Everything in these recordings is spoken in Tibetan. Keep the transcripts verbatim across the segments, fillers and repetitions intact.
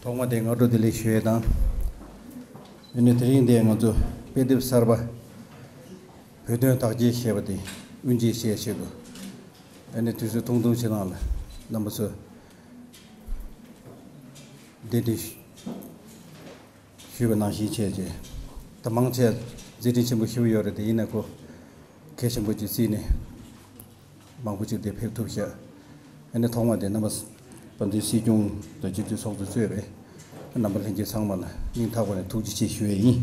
ཐོག་མ་དེ་སྔ་དྲོ་བདེ་ལེགས་ཞུ་ཡས་དང་། ཨ་ནི་དེ་རིང་འདིར་ང་ཚོ་དཔེ་དེབ་གསར་པ་བོད་དོན་དག་བྱེད་ཞེས་པ་དེ་དབུ་འབྱེད་བྱེད་ཆེད་དུ། ཨ་ནི་དུས་ཚོད་ཐུང་ཐུང་ཞིག་ནང་ལ་རྣམ་པ་ཚོ་གདན་འདྲེན་ཞུས་པ་ནང་བཞིན་བྱས་རྗེས། ད་མང་ཆེ་མཛད་འཕྲིན་ཆེན་པོ་ཞིག་ཡོད་རེད་དེ། ཡིན་ན་ཁོ་གལ་ཆེན་པོ་ཅིག་བརྩིས་ནས། མང་པོ་ཅིག་དེ་ཕེབས་ཐུབ་ཤག་ཨ་ནི་ཐོག་མ་དེ་རྣམ་པ་དཔལ་ལྡན་སྲིད་སྐྱོང་དང་སྤྱི་འཐུས་ཚོགས་གཙོ་གཙོས་པའི་རྣམ་པ་ལྷན་རྒྱས་ཚང་མ་ལ་སྙིང་ཐག་པ་ནས་ཐུགས་རྗེ་ཆེ་ཞུ་ཡས་ཡིན།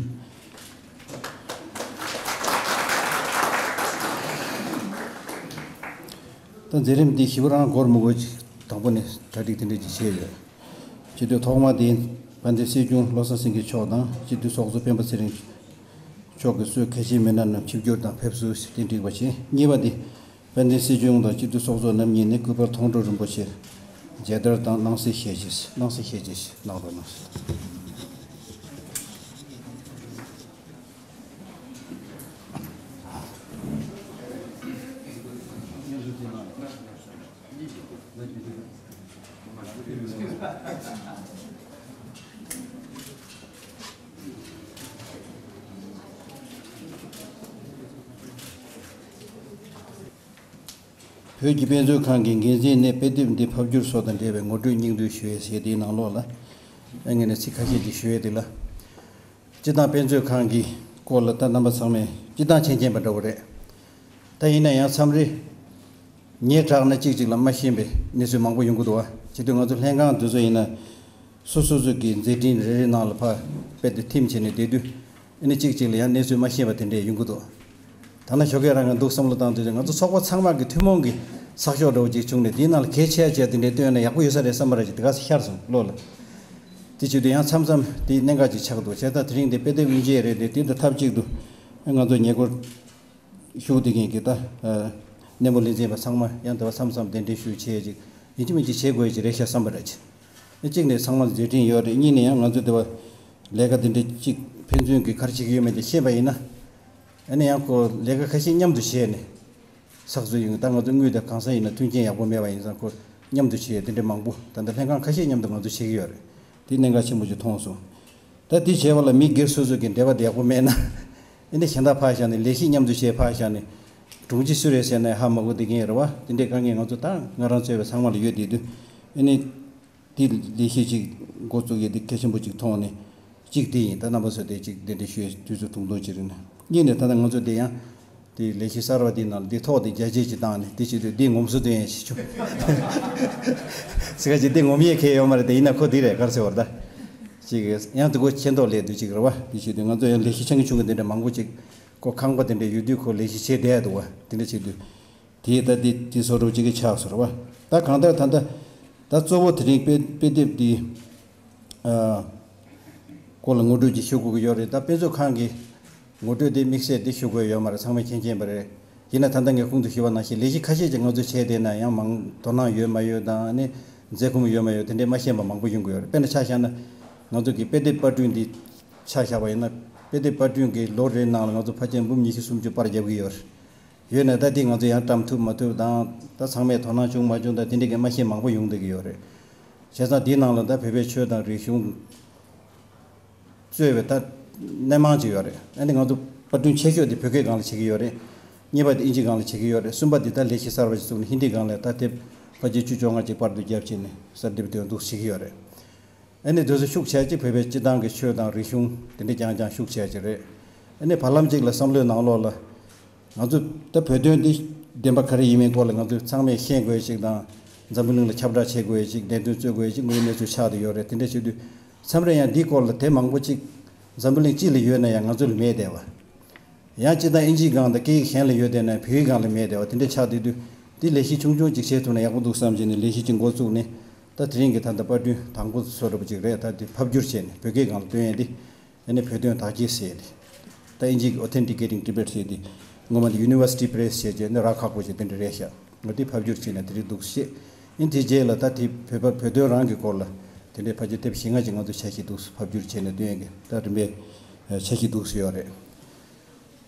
ད་མཛད་རིམ་འདི་ཞིབ་རང་འགོར་མི་དགོས་ཅིག་དང་པོ་ནས་གྲ་སྒྲིག་དེ་འདྲ་ཅིག་བྱས་ཡོད། སྤྱི་འཐུས་ཐོག་མ་དེ་དཔལ་ལྡན་སྲིད་སྐྱོང་བློ་བཟང་སེང་གེ་མཆོག་དང་སྤྱི་འཐུས་ཚོགས་གཙོ་སྤེན་པ་ཚེ་རིང་མཆོག་གིས་གཙོས་ཁ་ཆེའི་མི་སྣ་རྣམས་ཆིབས་བསྒྱུར་དང་ཕེབས་བསུ་ཞུས་ཏེ་འགྲིག་པ་བྱས། གཉིས་པ་དེ། དཔལ་ལྡན་སྲིད་སྐྱོང་དང་སྤྱི་འཐུས་ཚོགས་གཙོ་རྣམ་གཉིས་ནས་སྐུ་པར་མཐོང་གྲོལ་རིན་པོ་ཆེར་མཇལ་དར་དང་སྣང་གསལ་ཞལ་བཞེས། སྣང་གསལ་ཞལ་བཞེས་གནང་རོགས་གནང་། བོད་ཀྱི་དཔེ་མཛོད་ཁང་གི་འགན་འཛིན་ནས་དཔེ་དེབ་འདི་ཕབ་བསྒྱུར་སོགས་དང་འབྲེལ་བའི་ངོ་སྤྲོད་སྙིང་བསྡུས་ཞུ་ཡས་ཞེས་དེའི་ནང་ལོགས་ལ། ཨ་ངས་ནས་ཚིག་ཁ་ཤས་ཅིག་ཞུ་ཡས་འདི་ལ། སྤྱི་བཏང་དཔེ་མཛོད་ཁང་གི་སྐོར་ལ་ད་རྣམ་པ་ཚང་མས་སྤྱི་བཏང་མཁྱེན་མཁྱེན་པ་འདྲ་བོ་རེད། ད་ཡིན་ན་ཡང་མཚམས་རེ་ཉེ་དྲགས་ན་གཅིག་གཅིག་ལ་མ་ཤེས་པའི་གནས་ཚུལ་མང་པོ་ཡོང་གི་འདུག་བ། བྱེད་དུས་ང་ཚོ་ལྷན་ཁང་འདི་ཚོ་ཡིན་ན། སོ་སོ་སོ་གི་མཛད་འཕྲིན་རེ་རེ་ནང་ལ་ཕར་དཔེ་དེ་ཐིམ་བྱས་ནས་བསྡད་དུས། ཨ་ནི་གཅིག་གཅིག་ལ་ཡང་གནས་ཚུལ་མ་ཤེས་པ་དེ་འདྲས་ཡོང་གི་འདུག་ད་ནི་ཞོགས་ཀས་རང་གིས་འདུག་བསམ་བློ་བཏང་དུས་ང་ཚོ་ཚོགས་པ་ཚང་མ་གི་ཐུན་མོང་གི་ཚགས་ཤོག་འདྲ་བོ་ཅིག་བྱུང་ནས་དེའི་ནང་ལ་གལ་ཆེ་ཆེ་དེ་འདྲས་བཏོན་ན་ཡག་པོ་ཡོད་ས་རེད་བསམ་པ་རེད་ཅིག་དེ་ག་ས་ཤར་སོང་བློ་ལ། དེ་བྱེད་དུས་ཡང་མཚམས་མཚམས་དེ་གནད་འགག་ཅིག་ཆགས་འདུག་བྱས་ཙང་དེ་རིང་དེ་དཔེ་དེབ་དབུ་འབྱེད་རེད་དེ། དེ་དང་ཐབས་ཅིག་ཏུ་ང་ཚོ་ཉེ་འཁོར་བཞུགས་བསྡད་མཁན་གྱི་ད་སྣེ་མོ་ལས་འཛིན་པ་ཚང་མ་ཡང་དེ་བ་མཚམས་མཚམས་གདན་འདྲེན་ཞུ་བྱས་ཅིག་ཡིན་གཅིག་མིན་གཅིག་བྱེད་དགོས་ཀྱི་རེད་ཤག་བསམ་པ་རེད། གཅིག་ནས་ཚང་མ་མཛད་འཕྲིན་ཡོད་རེད། གཉིས་ནས་ཡང་ང་ཚོ་དེ་བ་ལས་ཀ་དེ་འདྲ་གཅིག་ཕན་ཚུན་གྱི་ག་རེ་བྱེད་ཀྱི་ཡོད་མེད་དེ་ཤེས་པ་ཡིན་ན། ཨ་ནི་ཡང་ཁོ་ལས་ཀ་ཁ་ཤས་མཉམ་དུ་བྱས་ནས་ཚགས་ཚུད་ཡོང་། ད་ང་ཚོ་དངུལ་དང་གང་ས་ཡིན་ན་མཐུན་རྐྱེན་ཡག་པོ་མེད་པ་ཡིན་ཙང་ཁོ་མཉམ་དུ་བྱས་དེ་འདྲ་མང་པོ་ད་ལྟ་ལྷན་ཁང་ཁ་ཤས་མཉམ་དུ་ང་ཚོ་བྱེད་ཀྱི་ཡོད་རེད། དེ་གནད་འགག་ཆེན་པོ་ཞིག་མཐོང་སོང་། ད་དེ་བྱས་པ་ལ་མི་སྒེར་སོ་སོ་གི་འབྲེལ་བ་དེ་ཡག་པོ་མེད་ན། ཨ་ནི་གཞན་དག་ཕར་བཞག་ནས་ལས་གཞི་མཉམ་དུ་བྱས་ཕར་བཞག་ནས་དྲུང་ཆེ་སུ་རེད་ཟེར་ན་ཧ་མ་གོ་བསྡད་མཁན་རེད་བ། དེ་འདྲའི་དཀའ་ངལ་ང་ཚོ་ད་ང་རང་གཙོས་པའི་ཚང་མ་ལ་ཡོད་བསྡད་དུས། ཨ་ནི། དེ་ལས་གཞི་ཅིག་འགོ་བཙུགས་ཡས་དེ་གལ་ཆེན་པོ་ཅིག་མཐོང་ནས། གཅིག་དེ་ཡིན། ད་རྣམ་པ་ཚོ་དེ་ཅིག་གདན་འདྲེན་ཞུ་ཡས་དུས་ཚོད་ཐུང་ཐུང་ཅིག་རེད་ན། གཉིས་ནས་ད་ལྟ་ང་ཚོ་དེ་ཡང་དེ་ལས་གཞི་གསར་བ་དེ་ནང་དེ་ཐོག་དེ་རྒྱ་ཆེ་ཅིག་བཏང་ནས་དེ་བྱེད་དུས་དེ་ངོམ་སོ་དེ་ཡང་ཞིག་བྱུང་། ཟེར་ག་ཅིག་དེ་ངོམ་ཡས་ཁེ་ཡོད་མ་རེད་དེ། ཡིན་ན་ཁོ་དེ་རེད་ག་རེ་ཟེར་བ་རེད་ད། ཅིག་ཡང་དེ་གོ་ཆེ་མདོག་ལས་དུས་ཅིག་རེད་བ། དེ་བྱེད་དུས་ང་ཚོ་ཡང་ལས་གཞི་ཆུང་ཆུང་གི་དེ་འདྲ་མང་པོ་ཅིག་ཁོ་ཁང་པ་དེ་འདྲ་ཡོད་དུས་ཁོ་ལས་གཞི་བྱེད་བསྡད་འདུག་བ། དེ་འདྲ་བྱེད་དུས། དེ་ད་དེ་དེ་བཟོ་འདྲ་ཅིག་གི་ཆགས་སོང་རེད་བ། ད་གང་ལྟར་ད་ལྟ་ད་གཙོ་བོ་དེ་རིང་དཔེ་དཔེ་དེབ་འདི་ཨ་སྐོར་ལ་ངོ་སྤྲོད་ཅིག་ཞུ་དགོས་ཀྱི་ཡོད་རེད། ད་དཔེ་མཛོད་ཁང་གི་ངོ་སྤྲོད་དེ་དམིགས་བསལ་དེ་ཞུ་དགོས་ཡོད་མ་རེད། ཚང་མས་མཁྱེན་མཁྱེན་པ་རེད། ཡིན་ན་ད་ལྟ་ངས་གོང་དུ་ཞུས་པ་ནང་བཞིན་ལས་གཞི་ཁ་ཤས་ཅིག་ང་ཚོས་བྱས་བསྡད་ན་ཡང་མང་དོ་སྣང་ཡོད་མ་ཡོད་དང་ནི་མཛད་ཁོམ་ཡོད་མ་ཡོད་དེ་འདྲས་མ་ཤེས་པ་མང་པོ་ཡོང་གི་ཡོད་རེད། དཔེར་ན་ཆ་བཞག་ན་ང་ཚོ་གི་དཔེ་དེབ་པར་སྐྲུན་འདི་ཆ་བཞག་པ་ཡིན་ན་དཔེ་དེབ་པར་སྐྲུན་གྱི་ལོ་རེའི་ནང་ལ་ང་ཚོ་ཕལ་ཆེར་འབུམ་ཉི་ཤུ་སུམ་ཅུ་པར་རྒྱབ་ཀྱི་ཡོད་རེད། ཡོད་ན་ད་དེ་ང་ཚོ་ཡང་བཀྲམ་ཐུབ་མ་ཐུབ་དང་ད་ཚང་མས་དོ་སྣང་བྱུང་མ་བྱུང་དང་དེ་འདྲ་གི་མ་ཤེས་མང་པོ་ཡོང་བསྡད་ཀྱི་ཡོད་རེད། བྱས་ཙང་དེའི་ནང་ལ་ད་བོད་པའི་ཆོས་དང་རིག་གཞུང་གཙོས་པའི་ད་སྣེ་མང་ཅིག་ཡོད་རེད། ཨ་ནི་ང་ཚོ་པར་སྐྲུན་ཆེ་ཤོས་དེ་བོད་སྐད་སྒང་ལ་བྱེད་ཀྱི་ཡོད་རེད། གཉིས་པ་དེ་ཨིན་ཇི་སྒང་ལ་བྱེད་ཀྱི་ཡོད་རེད། གསུམ་པ་དེ་ད་ལས་གཞི་གསར་པ་ཞིག་བཙུགས་ནས་ཧིན་དི་སྒང་ལ་ད་དེབ་ཕལ་ཆེར་བཅུ་བཅོ་ལྔ་ཅིག་པར་དུ་བརྒྱབ་བྱས་ནས་གསར་འདེབས་དོན་འདུག་བྱེད་ཀྱི་ཡོད་རེད། ཨ་ནི་དེ་ཚོ་ཤུགས་ཆེ་ཅིག་བོད་པའི་སྤྱི་བཏང་གི་ཆོས་དང་རིག་གཞུང་དེ་འདྲ་རྐྱང་རྐྱང་ཤུགས་ཆེ་ཅིག་རེད། ཨ་ནི་བར་ལམ་ཅིག་ལ་བསམ་བློའི་ནང་ལོགས་ལ་ང་ཚོ་ད་བོད་དོན་འདི་བདེན་པ་ག་རེ་ཡིན་མིན་སྐོར་ལ་ང་ཚོས་ཚང་མས་ཤེས་དགོས་ཅིག་དང་། འཛམ་བུ་གླིང་ལ་ཁྱབ་བསྒྲགས་བྱེད་དགོས་ཅིག་བདེན་དོན་རྩོད་དགོས་ཅིག་དངོས་ཡོད་གནས་ཚུལ་ཆགས་བསྡད་ཡོད་རེད། དེ་འདྲ་བྱེད་དུས་མཚམས་རེ་ཡང་འདིའི་སྐོར་ལ་དེབ་མང་པོ་ཅིག་འཛམ་བུ་གླིང་སྤྱི་ལ་ཡོད་ན་ཡང་ང་ཚོ་ལ་མེད་བསྡད་པ། ཡང་སྤྱིར་བཏང་ཨིན་ཇིའི་སྒང་དང་སྐད་ཡིག་གཞན་ལ་ཡོད་བསྡད་ན་བོད་ཡིག་སྒང་ལ་མེད་བསྡད་པ་དེ་འདྲ་ཆགས་བསྡད་དུས། འདི་ལས་གཞི་ཆུང་ཆུང་ཅིག་བྱེད་ཐུབ་ན་ཡག་པོ་འདུག་བསམ་བྱས་ནས་ལས་གཞི་ཅིག་འགོ་བཙུགས་ནས་ད་དེ་རིང་གི་ད་ལྟ་པར་སྐྲུན་དང་པོ་བཟོ་འདྲ་པོ་ཅིག་རེད། ད་དེ་ཕབ་བསྒྱུར་བྱས་ནས་བོད་སྐད་སྒང་ལ་བཏོན་ཡས་འདི། ཨ་ནི་བོད་དོན་དག་བྱེད་ཟེར་ཏེ། ད་ཨིན་ཇིའི་Authenticating Tibet ཟེར་ཏེ། སྔོན་མ་དེ་University Press ཟེར་བྱས་ནས་རག་ཁག་པོ་ཞིག་དེ་འདྲ་རེད་ཤག་ང་དེ་ཕབ་བསྒྱུར་བྱས་ནས་དེ་རིང་འདུག་བཤད། ཨིན་དེ་རྗེས་ལ་ད་དེ་བོད་པ་བོད་དོན་རང་གི་སྐོར་ལ་དེ་འདྲའི་ཕལ་ཆེར་དེབ་བཞི་ལྔ་ཅིག་ང་ཚོ་འཆར་གཞི་འདུག་ཕབ་བསྒྱུར་བྱས་ནས་སྟོན་ཡས་ཀྱི་ད་རིམ་པས་འཆར་གཞི་འདུག་ཡོད་རེད།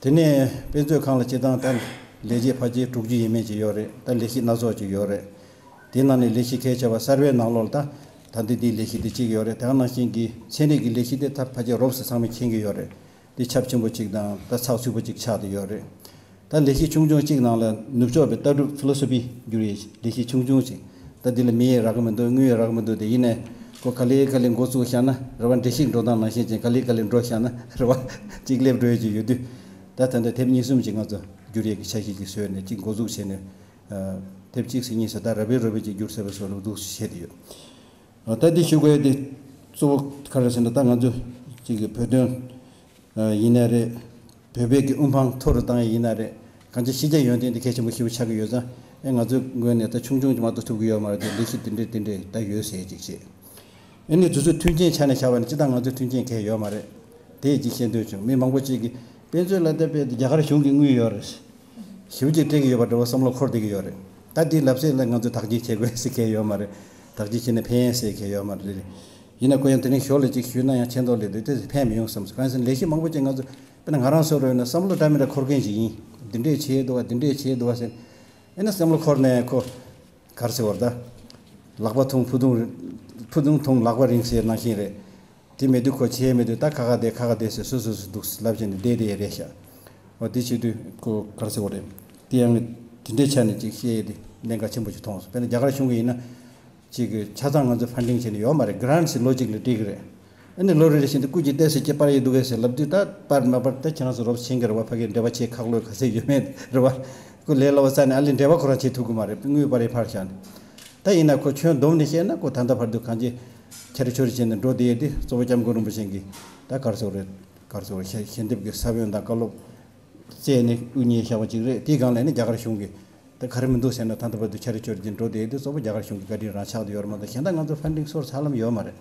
དེ་ནས་དཔེ་མཛོད་ཁང་ལ་སྤྱིར་བཏང་ད་ལས་བྱེད་ཕལ་ཆེར་དྲུག་ཅུ་ཡས་མས་ཅིག་ཡོད་རེད། ད་ལས་གཞི་སྣ་ཚོགས་ཅིག་ཡོད་རེད། དེའི་ནང་ནས་ལས་གཞི་གལ་ཆེ་བ་གསར་པའི་ནང་ལོགས་ལ་ད་ ད་ལྟ་འདིའི་ལས་གཞི་འདི་གཅིག་ཡོད་རེད། དེ་ག་ནང་བཞིན་གྱི་ཚན་རིག་གི་ལས་གཞི་དེ་ད་ཕལ་ཆེར་རོབ་ཙམ་ཚང་མས་མཁྱེན་གྱི་ཡོད་རེད། འདི་ཁྱབ་ཆེན་པོ་གཅིག་དང་ད་ཚགས་ཚུད་པོ་གཅིག་ཆགས་བསྡད་ཡོད་རེད། ད་ལས་གཞི་ཆུང་ཆུང་གཅིག་ནང་ལ་ནུབ་ཕྱོགས་པའི་ལྟ་གྲུབ་ཕི་ལོ་སོ་ཕི་བསྒྱུར་ཡས་ལས་གཞི་ཆུང་ཆུང་ཅིག་ད་འདི་ལ་མི་ཡས་རག་གི་མི་འདུག་དངུལ་ཡས་རག་གི་མི་འདུག་དེ་ཡིན་ནའི་ཁོ་ག་ལེ་ག་ལེ་འགོ་བཙུགས་བཞག་ན་རེ་བ། འགྲིལ་ཤུགས་འགྲོ་སྟངས་ནང་བཞིན་ཅིག་ག་ལེ་ག་ལེ་འགྲོ་བཞག་ན་རེ་བ་གཅིག་སླེབས་འགྲོ་ཡས་ཅིག་ཡོད་དུས། ད་ད་ལྟ་དེབ་གཉིས་གསུམ་ཅིག་ང་ཚོ་བསྒྱུར་ཡས་ཀྱི་འཆར་གཞི་ཅིག་བཟོས་ནས་གཅིག་འགོ་འཛུགས་བྱས་ནས། དེབ་གཅིག་ཟེར་གཉིས་ཟེར་ད་རབ་བེ་རབ་བེ་ཅིག་བསྒྱུར་ཟེར་བའི་བཟོ་འདྲ་འདུག་བྱས་ཏེ་ཡོད། ད་འདི་ཞུ་དགོས་དེ་གཙོ་བོ་ག་རེ་ཟེར་ན། ད་ང་ཚོ་གཅིག་གི་བོད་དོན་ཡིན་ན་རེད། བོད་པའི་གི་དབུ་འཕང་མཐོ་རུ་བཏང་ཡས་ཡིན་ན་རེད། གང་ཅི་ཕྱི་རྒྱལ་ཡོན་ཏན་དེ་གལ་ཆེན་པོ་ཞེ་པོ་ཆགས་ཀྱི་ཡོད་ཙང་། ཨེ་ང་ཚོའི་ངོས་ནས་ད་ཆུང་ཆུང་ཅིག་མ་གཏོགས་ཐུབ་ཀྱི་ཡོད་མ་རེད་དེ། ལས་གཞི་དེ་འདྲས་དེ་འདྲས་ད་ཡོད་ཟེར་ཅིག་བྱས། ཨེ་ནི་དུས་ཚོད་མཐུན་རྐྱེན་ཆ་ནས་བཞག་པ་ནི་སྤྱིར་བཏང་ང་ཚོའི་མཐུན་རྐྱེན་གང་ཡང་ཡོད་མ་རེད། དེ་ཅིག་བཤད་འདོད་བྱུང་། མི་མང་པོ་ཅིག་གིས་དཔེ་མཛོད་ལ་བལྟས་པས་རྒྱ་གར་གཞུང་གི་དངུལ་ཡོད་རེད། ཞེ་པོ་ཅིག་སྤྲད་ཀྱི་ཡོད་པ་འདྲ་བོ་བསམ་བློ་འཁོར་བསྡད་ཀྱི་ཡོད་རེད། ད་དེའི་ལབ་ཚད་ལ་ང་ཚོས་དག་སྐྱེལ་བྱེད་དགོས་ཟེར་མཁན་ཡོད་མ་རེད། དག་སྐྱེལ་བྱས་ནས་ཕན་ཟེར་མཁན་ཡོད་མ་རེད། ཡིན་ན་ཁོ་ཡང་དེ་རིང་ཞོར་ལ་ཅིག་ཞུས་ན་ཡང་ཆེ་མདོག་ལས་འདུག་དེ་ཕན་མི་ཡོང་བསམ། གང་ཡིན་ཟེར་ན་ལས་གཞི་མང་པོ་ཅིག་ང་ཚོ་དཔེར་ན་ང་རང་ཚོ་རོལ་ན་བསམ་བློ་འདྲ་མི་འདྲ་འཁོར་མཁན་ཅིག་ཡིན། འདི་འདྲས་བྱས་འདུག་བ། འདི་འདྲས་བྱས་འདུག་བ་ཟེར། ཨེ་ན་བསམ་བློ་འཁོར་ནས་ཁོ་ག་རེ་ཟེར་བ་རེད། ད་ལག་པ་ཐུང་ཕུ་ཐུང་། ཕུ་ཐུང་ཐུང་ལག་པ་རིང་ཟེར་ནང་བཞིན་རེད། དེ་མེད་དུས་ཁོ་བྱས་མེད་དུས་ད་ཁ་ཁ་བསྡད་ཁ་ཁ་བསྡད་ཟེར་སོ་སོ་སོ་འདུག་ལབ་བྱས་ནས་བསྡད་བསྡད་ཡས་རེད་ཤག་འོ་དེ་བྱེད་དུས་ཁོ་ག་རེ་ཟེར་བ་རེད། དེ་ཡང་དེ་འདྲའི་ཆ་ནས་ཅིག་བཤད་ཡས་དེ་གནད་འགག་ཆེན་པོ་ཅིག་མཐོང་སོང་། དཔེར་ན་རྒྱ་གར་གཞུང་གིས་ཡིན་ན་ཅིག་གི་ཆ་ཚང་ང་ཚོ་ཕན་ཌིང་བྱས་ནས་ཡོད་མ་རེད། གྷི་རན་ཊི་ཟེར་ལོ་གཅིག་ལ་སྤྲད་ཀྱི་རེད། ཨ་ནི་ལོ་རེ་རེ་བཞིན་དུ་སྐུ་མཁྱེན་བལྟས་ཟེར་ཅིག་པར་ཡས་འདུག་གས་ཟེར་ལབ་དུས། ད་པར་མ་པར་ད་ཁྱེད་རང་ཚོ་རོབ་ཕྱིན་གྱི་རེད་བ། ཕ་གིའི་འབྲེལ་བ་བྱེད་ཁག་ལོས་ག་ཚད་ཡོད་མེད་རེད་བ། ཁོ་ལས་སླ་བོ་རྩ་ནས་ཨ་ལས་འབྲེལ་བ་ཁོ་རང་བྱེད་ཐུབ་ཀྱི་མ་རེད། དངུལ་པར་ཡས་ཕར་བཞག་ནས། ད་ཡིན་ན་ཁོ་ཁྱོན་བསྡོམས་ནས་བཤད་ན་ཁོ་ད་ལྟ་བར་དུ་གང་ཅི་འཆར་འཆོར་བྱས་ནས་འགྲོ་བསྡད་ཡས་དེ་གཙོ་བོ་སྐྱབས་མགོན་རིན་པོ་ཆེ་གིས་ད་ག་རེ་ཟེར་བ་རེད། ག་རེ་ཟེར་བ་རེད། ཞལ་ཞལ་འདེབས་ཀྱི་ས་བོན་དང་བཀའ་སློབ་བསྩལ་ནས་དབུ་བརྙེས་བཞག་པ་ཅིག་རེད། དེའི་སྒང་ལ་ནི་རྒྱ་གར་གཞུང་གིས་ད་ག་རེ་མི་འདུག་ཟེར་ན། ད་ལྟ་བར་དུ་འཆར་འཆོར་གྱིས་འགྲོ་བསྡད་དེ་གཙོ་བོ་རྒྱ་གར་གཞུང་གི་བཀའ་དྲིན་རང་ཆགས་བསྡད་ཡོད་རེད་མ་གཏོགས། གཞན་དག་ང་ཚོ་ཕན་ཌིང་སོར་ས་ལམ་ཡོད་མ་རེད།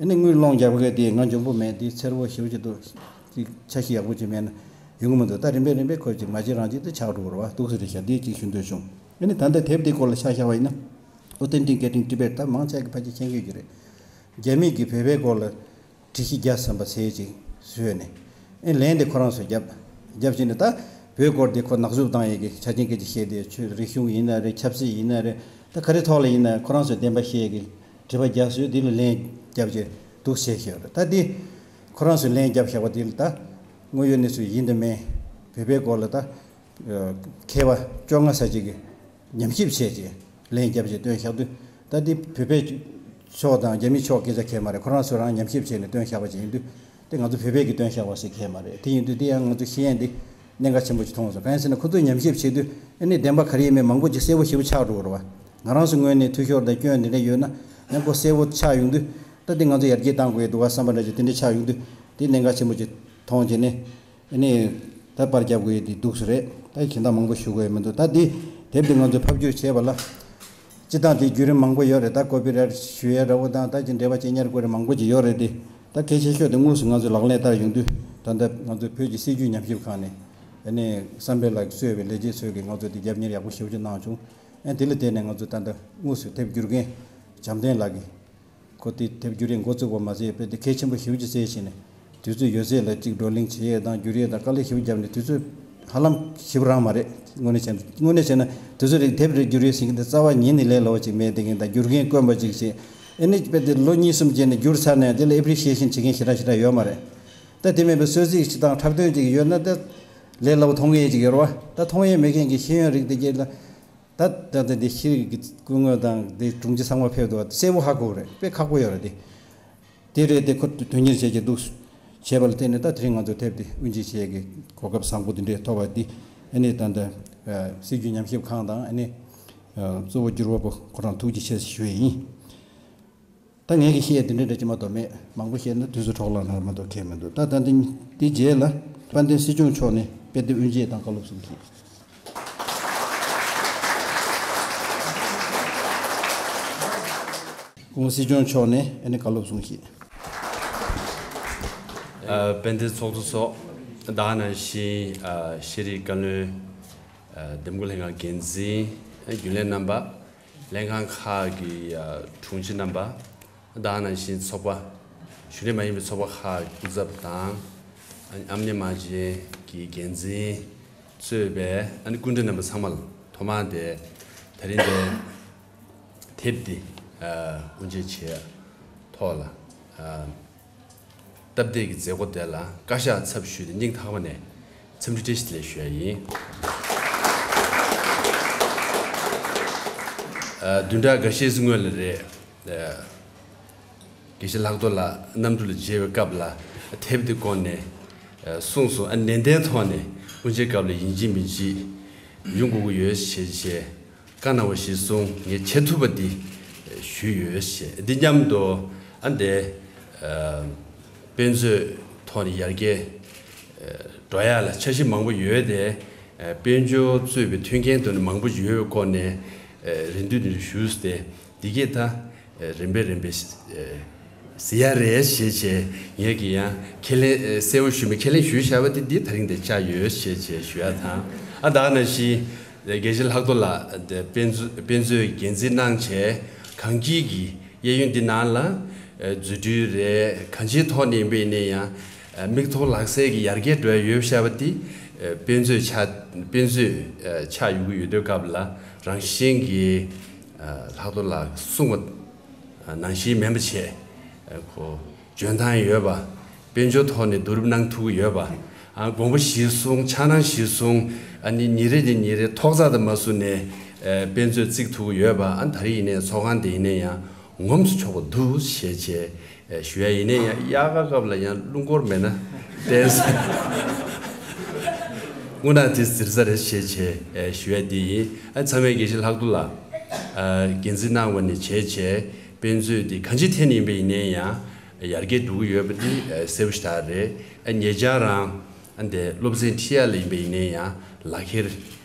ཨ་ནི་དངུལ་སློང་རྒྱག་པ་གས་དེ་ང་འཇོན་པོ་མེད། དེ་འཚེར་པོ་ཞེ་པོ་ཅིག་འདུག་དེ་འཆར་གཞི་ཡག་པོ་ཅིག་མེད་ན་ཡོང་གི་མི་འདུག་ད་རིམ་པས་རིམ་པས་ཁོ་ཅིག་མ་བྱེད་རང་བྱེད་དུ་ཆགས་འགྲོ་གི་རེད་བ། འདུག་སེ་རེད་ཤག་འདི་ཅིག་ཞུ་འདོད་བྱུང་། ཨ་ནི་ད་ལྟ་དེབ་འདི་སྐོར་ལ་ཆ་བཞག་པ་ཡིན་ན། Authenticating Tibet། ད་མང་ཆེ་གི་ཕལ་ཆེར་མཁྱེན་གྱི་ཡོད་ཀྱི་རེད། རྒྱ་མི་གིས་བོད་པའི་སྐོར་ལ་སྒྲིག་གཞི་བརྒྱ་ཟིན་པ་ཟེར་ཅིག་བཟོས་ནས། ཨེ་ལན་དེ་ཁོ་རང་ཚོས་བརྒྱབ། བརྒྱབ་བྱས་ནས་ད་བོད་སྐོར་དེ་ཁོ་ནག་འཛུགས་བཏང་ཡས་ཀྱི་ཆ་རྐྱེན་སྐད་ཆ་བཤད་དེ། ཆོས་རིག་གཞུང་ཡིན་ན་རེད། ཆབ་སྲིད་ཡིན་ན་རེད། ད་ག་རེ་ཐོག་ལ་ཡིན་ན་ཁོ་རང་ཚོས་བདེན་པ་བཤད་ཀྱི་དྲི་བ་བརྒྱབ་བཟོས། དེ་ལ་ལན་བརྒྱབ་བྱས་འདུག་བྱས་བཞག་རེད། ད་དེ་ཁོ་རང་ཚོས་ལན་བརྒྱབ་བཞག་པ་དེ་ལ་ད་དངོས་ཡོད་གནས་ཚུལ་ཡིན་དང་མིན། བོད་པའི་སྐོར་ལ་ད་མཁས་པ་བཅོ་ལྔ་ཙམ་ཅིག་གིས་ཉམས་ཞིབ་བྱས་རྗེས་ལན་བརྒྱབ་རྗེས་བཏོན་བཞག་དུས། ད་འདི་བོད་པའི་ཕྱོགས་དང་རྒྱ་མིའི་ཕྱོགས་སྐད་ཆ་གང་ཡང་མ་རེད། ཁོ་རང་ཚོ་རང་ཉམས་ཞིབ་བྱས་ནས་བཏོན་བཞག་པ་ཅིག་ཡིན་དུས། དེ་ང་ཚོ་བོད་པས་ཀྱིས་བཏོན་བཞག་པ་ཞིག་གང་ཡང་མ་རེད། དེ་ཡིན་དུས་དེ་ཡང་ང་ཚོ་ཤེས་ཡོན་འདི་གནད་འགག་ཆེན་པོ་ཅིག་མཐོང་སོང་། གང་ཡིན་ཟེར་ན་ཁོ་ཚོས་ཉམས་ཞིབ་བྱེད་དུས་ཨ་ནི་བདེན་པ་ག་རེ་ཡིན་མིན་མང་པོ་ཅིག་གསལ་པོ་ཞེ་པོ་ཆགས་འགྲོ་གི་རེད་བ། ང་རང་ཚོ་ངོས་ནས་འཐུས་ཤོར་དང་སྐྱོན་འདི་འདྲ་ཡོད་ན་ཡང་ཁོ་གསལ་པོ་ཆགས་ཡོང་དུས། ད་འདི་ང་ཚོ་ཡར་རྒྱས་གཏང་དགོས་འདུག་བ་བསམ་པ་འདྲ་ཅིག་དེ་འདྲ་ཆགས་ཡོང་དུས། དེ་གནད་འགག་ཆེན་པོ་ཅིག་མཐོང་བྱས་ནས། ཨ་ནི་ད་པར་རྒྱབ་དགོས་ཡས་དེ་འདུག་སེ་རེད། ད་གཞན་དག་མང་པོ་ཞུ་དགོས་ཡས་མི་འདུག་ད་འདི་དེབ་འདི་ང་ཚོས་ཕབ་བསྒྱུར་བྱས་པ་ལ་སྤྱིར་བཏང་དེ་བརྒྱུད་རིམ་མང་པོ་ཡོད་རེད། ད་ཀོ་པི་རའེ་ཊི་ཞུ་ཡས་འདྲ་བོ་དང་། ད་ཅི་འབྲེལ་བ་བྱེད་ཉར་དགོས་རེད། མང་པོ་ཅིག་ཡོད་རེད་དེ། ད་གལ་ཆེ་ཤོས་དེ་དངོས་སུ་ང་ཚོས་ལག་ལེན་བསྟར་ཡོང་དུས། ད་ལྟ་ང་ཚོ་བོད་ཀྱི་སྲིད་བྱུས་ཉམས་ཞིབ་ཁང་ནས། ཨ་ནི་བསམ་འཕེལ་ལགས་གཙོས་པའི་ལས་བྱེད་ཚོས་ཀྱིས་ང་ཚོ་དེ་རྒྱབ་གཉེར་ཡག་པོ་ཞེ་པོ་ཅིག་གནང་བྱུང་། ཨ་དེ་ལ་བརྟེན་ནས་ང་ཚོ་ད་ལྟ་དངོས་སུ་དེབ་བསྒྱུར་མཁན་བྱམས་ལྡན་ལགས་ཀྱིས། ཁོ་དེ་དེབ་བསྒྱུར་ཡས་འགོ་བཙུགས་པ་མ་ཟད་དཔེ་དེ་གལ་ཆེན་པོ་ཞེ་པོ་ཅིག་བརྩིས་བྱས་ནས། དུས་ཚོད་ཡོད་ཚད་ལ་གཅིག་བགྲོ་གླེང་བྱེད་ཡས་དང་བསྒྱུར་ཡས་དང་དཀའ་ལས་ཞེ་པོ་བརྒྱབ་ནས། དུས་ཚོད་ཧ་ལམ་ཞེ་པོ་རག་མ་རེད། དངོས་གནས་བྱས་ན། དངོས་གནས་བྱས་ན་དུས་ཚོད་རིང་དེབ་རེ་བསྒྱུར་ཡས་ཟེར་མཁན་དེ་རྩ་བ་ཉིད་ནས་ལས་སླ་བོ་ཅིག་མེད། དེ་མཁན་དང་བསྒྱུར་མཁན་དཀོན་པ་ཅིག་བྱས། ཨ་ནི་དཔེ་དེ་ལོ་གཉིས་གསུམ་རྗེས་ནས་བསྒྱུར་ཚར་ནས་དེ་ལ་ཨེ་པི་རི་ཤི་ཡེ་ཤན་བྱེད་མཁན་ཞེ་དྲག་ཞེ་དྲག་ཡོད་མ་རེད། ད་དེ་མིན་པའི་གསོལ་ཚིགས་ཅིག་དང་འཁྲབ་སྟོན་ཅིག་ཡོད་ན་ད་ལས་སླ་བོ་མཐོང་མཁན་ཅིག་ཡོད་རེད་བ། ད་མཐོང་ཡས་མེད་མཁན་གྱི་ཤེས་ཡོན་རིགས་དེ་གྱད་ལ། ད་ད་ལྟ་འདི་ཤེས་རིག་གི་སྐུ་ངོ་དང་འདི་དྲུང་ཆེ་ཚང་མ་ཕེབས་འདུག་བ། གསལ་པོ་ཧ་གོ་རེད། དཔེ་ཁག་པོ་ཡོད་རེད་དེ། དེ་རེད་དེ། ཁོ་དོན་གཉེར་བྱེད་ཀྱི་འདུག་བྱས་པ་ལ་བརྟེན་ནས་ད་དེ་རིང་ང་ཚོ་དེབ་འདི་དབུ་འབྱེད་བྱེད་ཀྱི་གོ་སྐབས་བཟང་པོ་འདི་འདྲས་ཐོབ་པ་འདི། ཨ་ནི་ད་ལྟ་སྲིད་བྱུས་ཉམས་ཞིབ་ཁང་དང་། ཨ་ནི་གཙོ་བོ་བསྒྱུར་བ་པོ་ཁོ་རང་ཐུགས་རྗེ་ཆེ་ཞུ་ཡས་ཡིན། ད་ངས་ཀྱི་བཤད་ཡས་འདི་འདྲ་འདྲ་ཅིག་མ་གཏོགས་མེད། མང་པོ་བཤད་ན་དུས་ཚོད་འཕྲོ་བརླག་ན་མ་གཏོགས་ཁེལ་མི་འདུག་ད་ད་འདི་འདི་རྗེས་ལ་དཔལ་ལྡན་སྲིད་སྐྱོང་མཆོག་ནས་དཔེ་དེབ་དབུ་འབྱེད་དང་བཀའ་སློབ་གསུང་གི། སྐུ་ངོ་སྲིད་སྐྱོང་མཆོག་ནས་ཨ་ནི་བཀའ་སློབ་གསུང་གི། ཨ། དཔལ་ལྡན་ཚོགས་གཙོ་མཆོག་ད་ག་ནང་བཞིན། ཨ། ཤེས་རིག་བཀའ་བློན། ཨ། འདེམས་བསྐོ་ལྷན་ཁང་འགན་འཛིན། ཨ། རྒྱུན་ལས་རྣམ་པ། ལྷན་ཁང་ཁག་གི། ཨ། དྲུང་ཆེ་རྣམ་པ། ད་ག་ནང་བཞིན་ཚོགས་པ། གཞུང་འབྲེལ་མ་ཡིན་པའི་ཚོགས་པ་ཁག་གི་སྐུ་ཚབ་དང་། ཨ། ཨམ་ཉི་མ་ཅན་གྱི་འགན་འཛིན་གཙོས་པའི། ཨ་ནི་སྐུ་མགྲོན་རྣམ་པ་ཚང་མ་ལ་ཐོག་མར་དེ་ད་རིང་དེ་དེབ་འདི་ ཨ། དབུ་འབྱེད་བྱས་ཐོག་ལ། ཨ། སྟབས་བདེ་གི་མཛད་སྒོ་དེ་ལ་བཀའ་ཤག་ཚབ་ཞུས་ཏེ་སྙིང་ཐག་པ་ནས་འཚམས་འདྲི་བཀྲ་ཤིས་བདེ་ལེགས་ཞུ་ཡ་ཡིན། ཨ། བདུན་ཕྲག་འགའ་ཤས་སྔོན་ལ་རེད། ཨ། དགེ་བཤེས་ལྷག་རྡོར་ལགས་གནམ་གྲུ་ལ་མཇལ་བའི་སྐབས་ལ་དེབ་དེ་བསྐོར་ནས་གསུངས་སོང་། ཨ། ནན་ཏན་ཐོག་ནས་དབུ་འབྱེད་སྐབས་ལ་ཡིན་གཅིག་མིན་གཅིག་ཡོང་དགོས་ཀྱི་ཡོད་ཞེས་བྱས་བཀའ་གནང་བ་ཞིག་གསུངས། ངས་བྱེད་ཐུབ་པ་འདི་ཞུས་ཡོད་ཞེས། འདི་མཉམ་དུ་ཨ་འདས་དཔེ་མཛོད་ཐོག་ནས་ཡར་རྒྱས་འགྲོ་ཡ་ལ་འཆར་གཞི་མང་པོ་ཡོད་དེ། དཔལ་འབྱོར་གཙོས་པའི་མཐུན་རྐྱེན་དེ་ནི་མང་པོ་ཡོད་པའི་སྐོར་ནས་རེ་འདུན་དེ་ཞུས་ཏེ། འདི་གས་ད་རིམ་པས་རིམ་པས་ཟེར་ཡ་རེད་ཞེས་བྱས། ངས་ཀྱི་ཡང་ཁས་ལེན་གསལ་བོ་ཞུས་མེད། ཁས་ལེན་ཞུས་བཞག་པ་དེ་འདི་ད་རིང་དེ་བཅར་ཡོད་ཞེས་བྱས་ཞུ་ཡ་དང་། ཨ། ད་ག་ནང་བཞིན་དགེ་བཤེས་ལྷག་རྡོར་ལགས་དེ་དཔེ་མཛོད་དཔེ་མཛོད་འགན་འཛིན་གནང་བྱས་གངས་སྐྱིད་ཀྱི་གཡས་གཡོན་འདི་ནང་ལ་རྫུ་འཕྲུལ་རེད། གང་ཅིའི་ཐོག་ནས་ཡིན་པ་ཡིན་ན་ཡང་མིག་མཐོང་ལག་ཟིན་གྱི་ཡར་རྒྱས་འགྲོ་ཡ་ཡོད་བཞག་པ་དེ་དཔེ་མཛོད་ཆགས་དཔེ་མཛོད་ཆགས་ཡོང་གི་ཡོད་དུས་སྐབས་ལ་རང་བཞིན་གྱི་ལྷག་རྡོར་ལགས་གསུངས་པ་ནང་བཞིན་མིན་པ་བྱས། ཁོ་འཇོན་ཐང་ཡོད་པ། དཔལ་འབྱོར་ཐོག་ནས་བསྡུ་རུབ་གནང་ཐུབ་ཀྱི་ཡོད་པ། ཨ། དགོངས་པ་གཞིར་བཟུང་ཆགས་སྣང་གཞིར་བཟུང་། ཨ་ནི་ཉིན་རེ་ནས་ཉིན་རེ་ཐོག་བརྩེགས་དང་མ་བཟུང་ནས་དཔེ་མཛོད་བརྩིགས་ཐུབ་ཀྱི་ཡོད་པ། ཨ། ད་རེས་ཡིན་ནའི་ཚོགས་ཁང་དེ་ཡིན་ནའི་ཡང་ངོམས་སུ་ཆོག་པ་འདུག་ཞེས་བྱས་ཞུ་ཡ་ཡིན་ནའི་ཡང་དབྱར་ཁ་སྐབས་ལ་ཡང་རླུང་འཁོར་མེད་ན་བསྟན་ས་དངོས་གནས་དེ་ཟེར་ས་རེད་ཞེས་བྱས་ཞུ་ཡ་དེ་ཡིན། ཨ། ཚང་མས་དགེ་བཤེས་ལྷག་རྡོར་ལགས་འགན་འཛིན་གནང་བ་ནས་བྱས་བྱས་དཔེ་མཛོད་འདི་གང་ཅིའི་ཐད་ནས་ཡིན་པ་ཡིན་ནའི་ཡང་ཡར་རྒྱས་འགྲོ་གི་ཡོད་པ་འདི་གསལ་པོ་ཞེ་དྲག་རེད། ཨ། ཉེ་ཆར་རང་ཨ་འདས་སློབ་ཚན་ཁྲིད་ཡ་ལ་ཡིན་པ་ཡིན་ནའི་ཡང་ལག་ཁྱེར་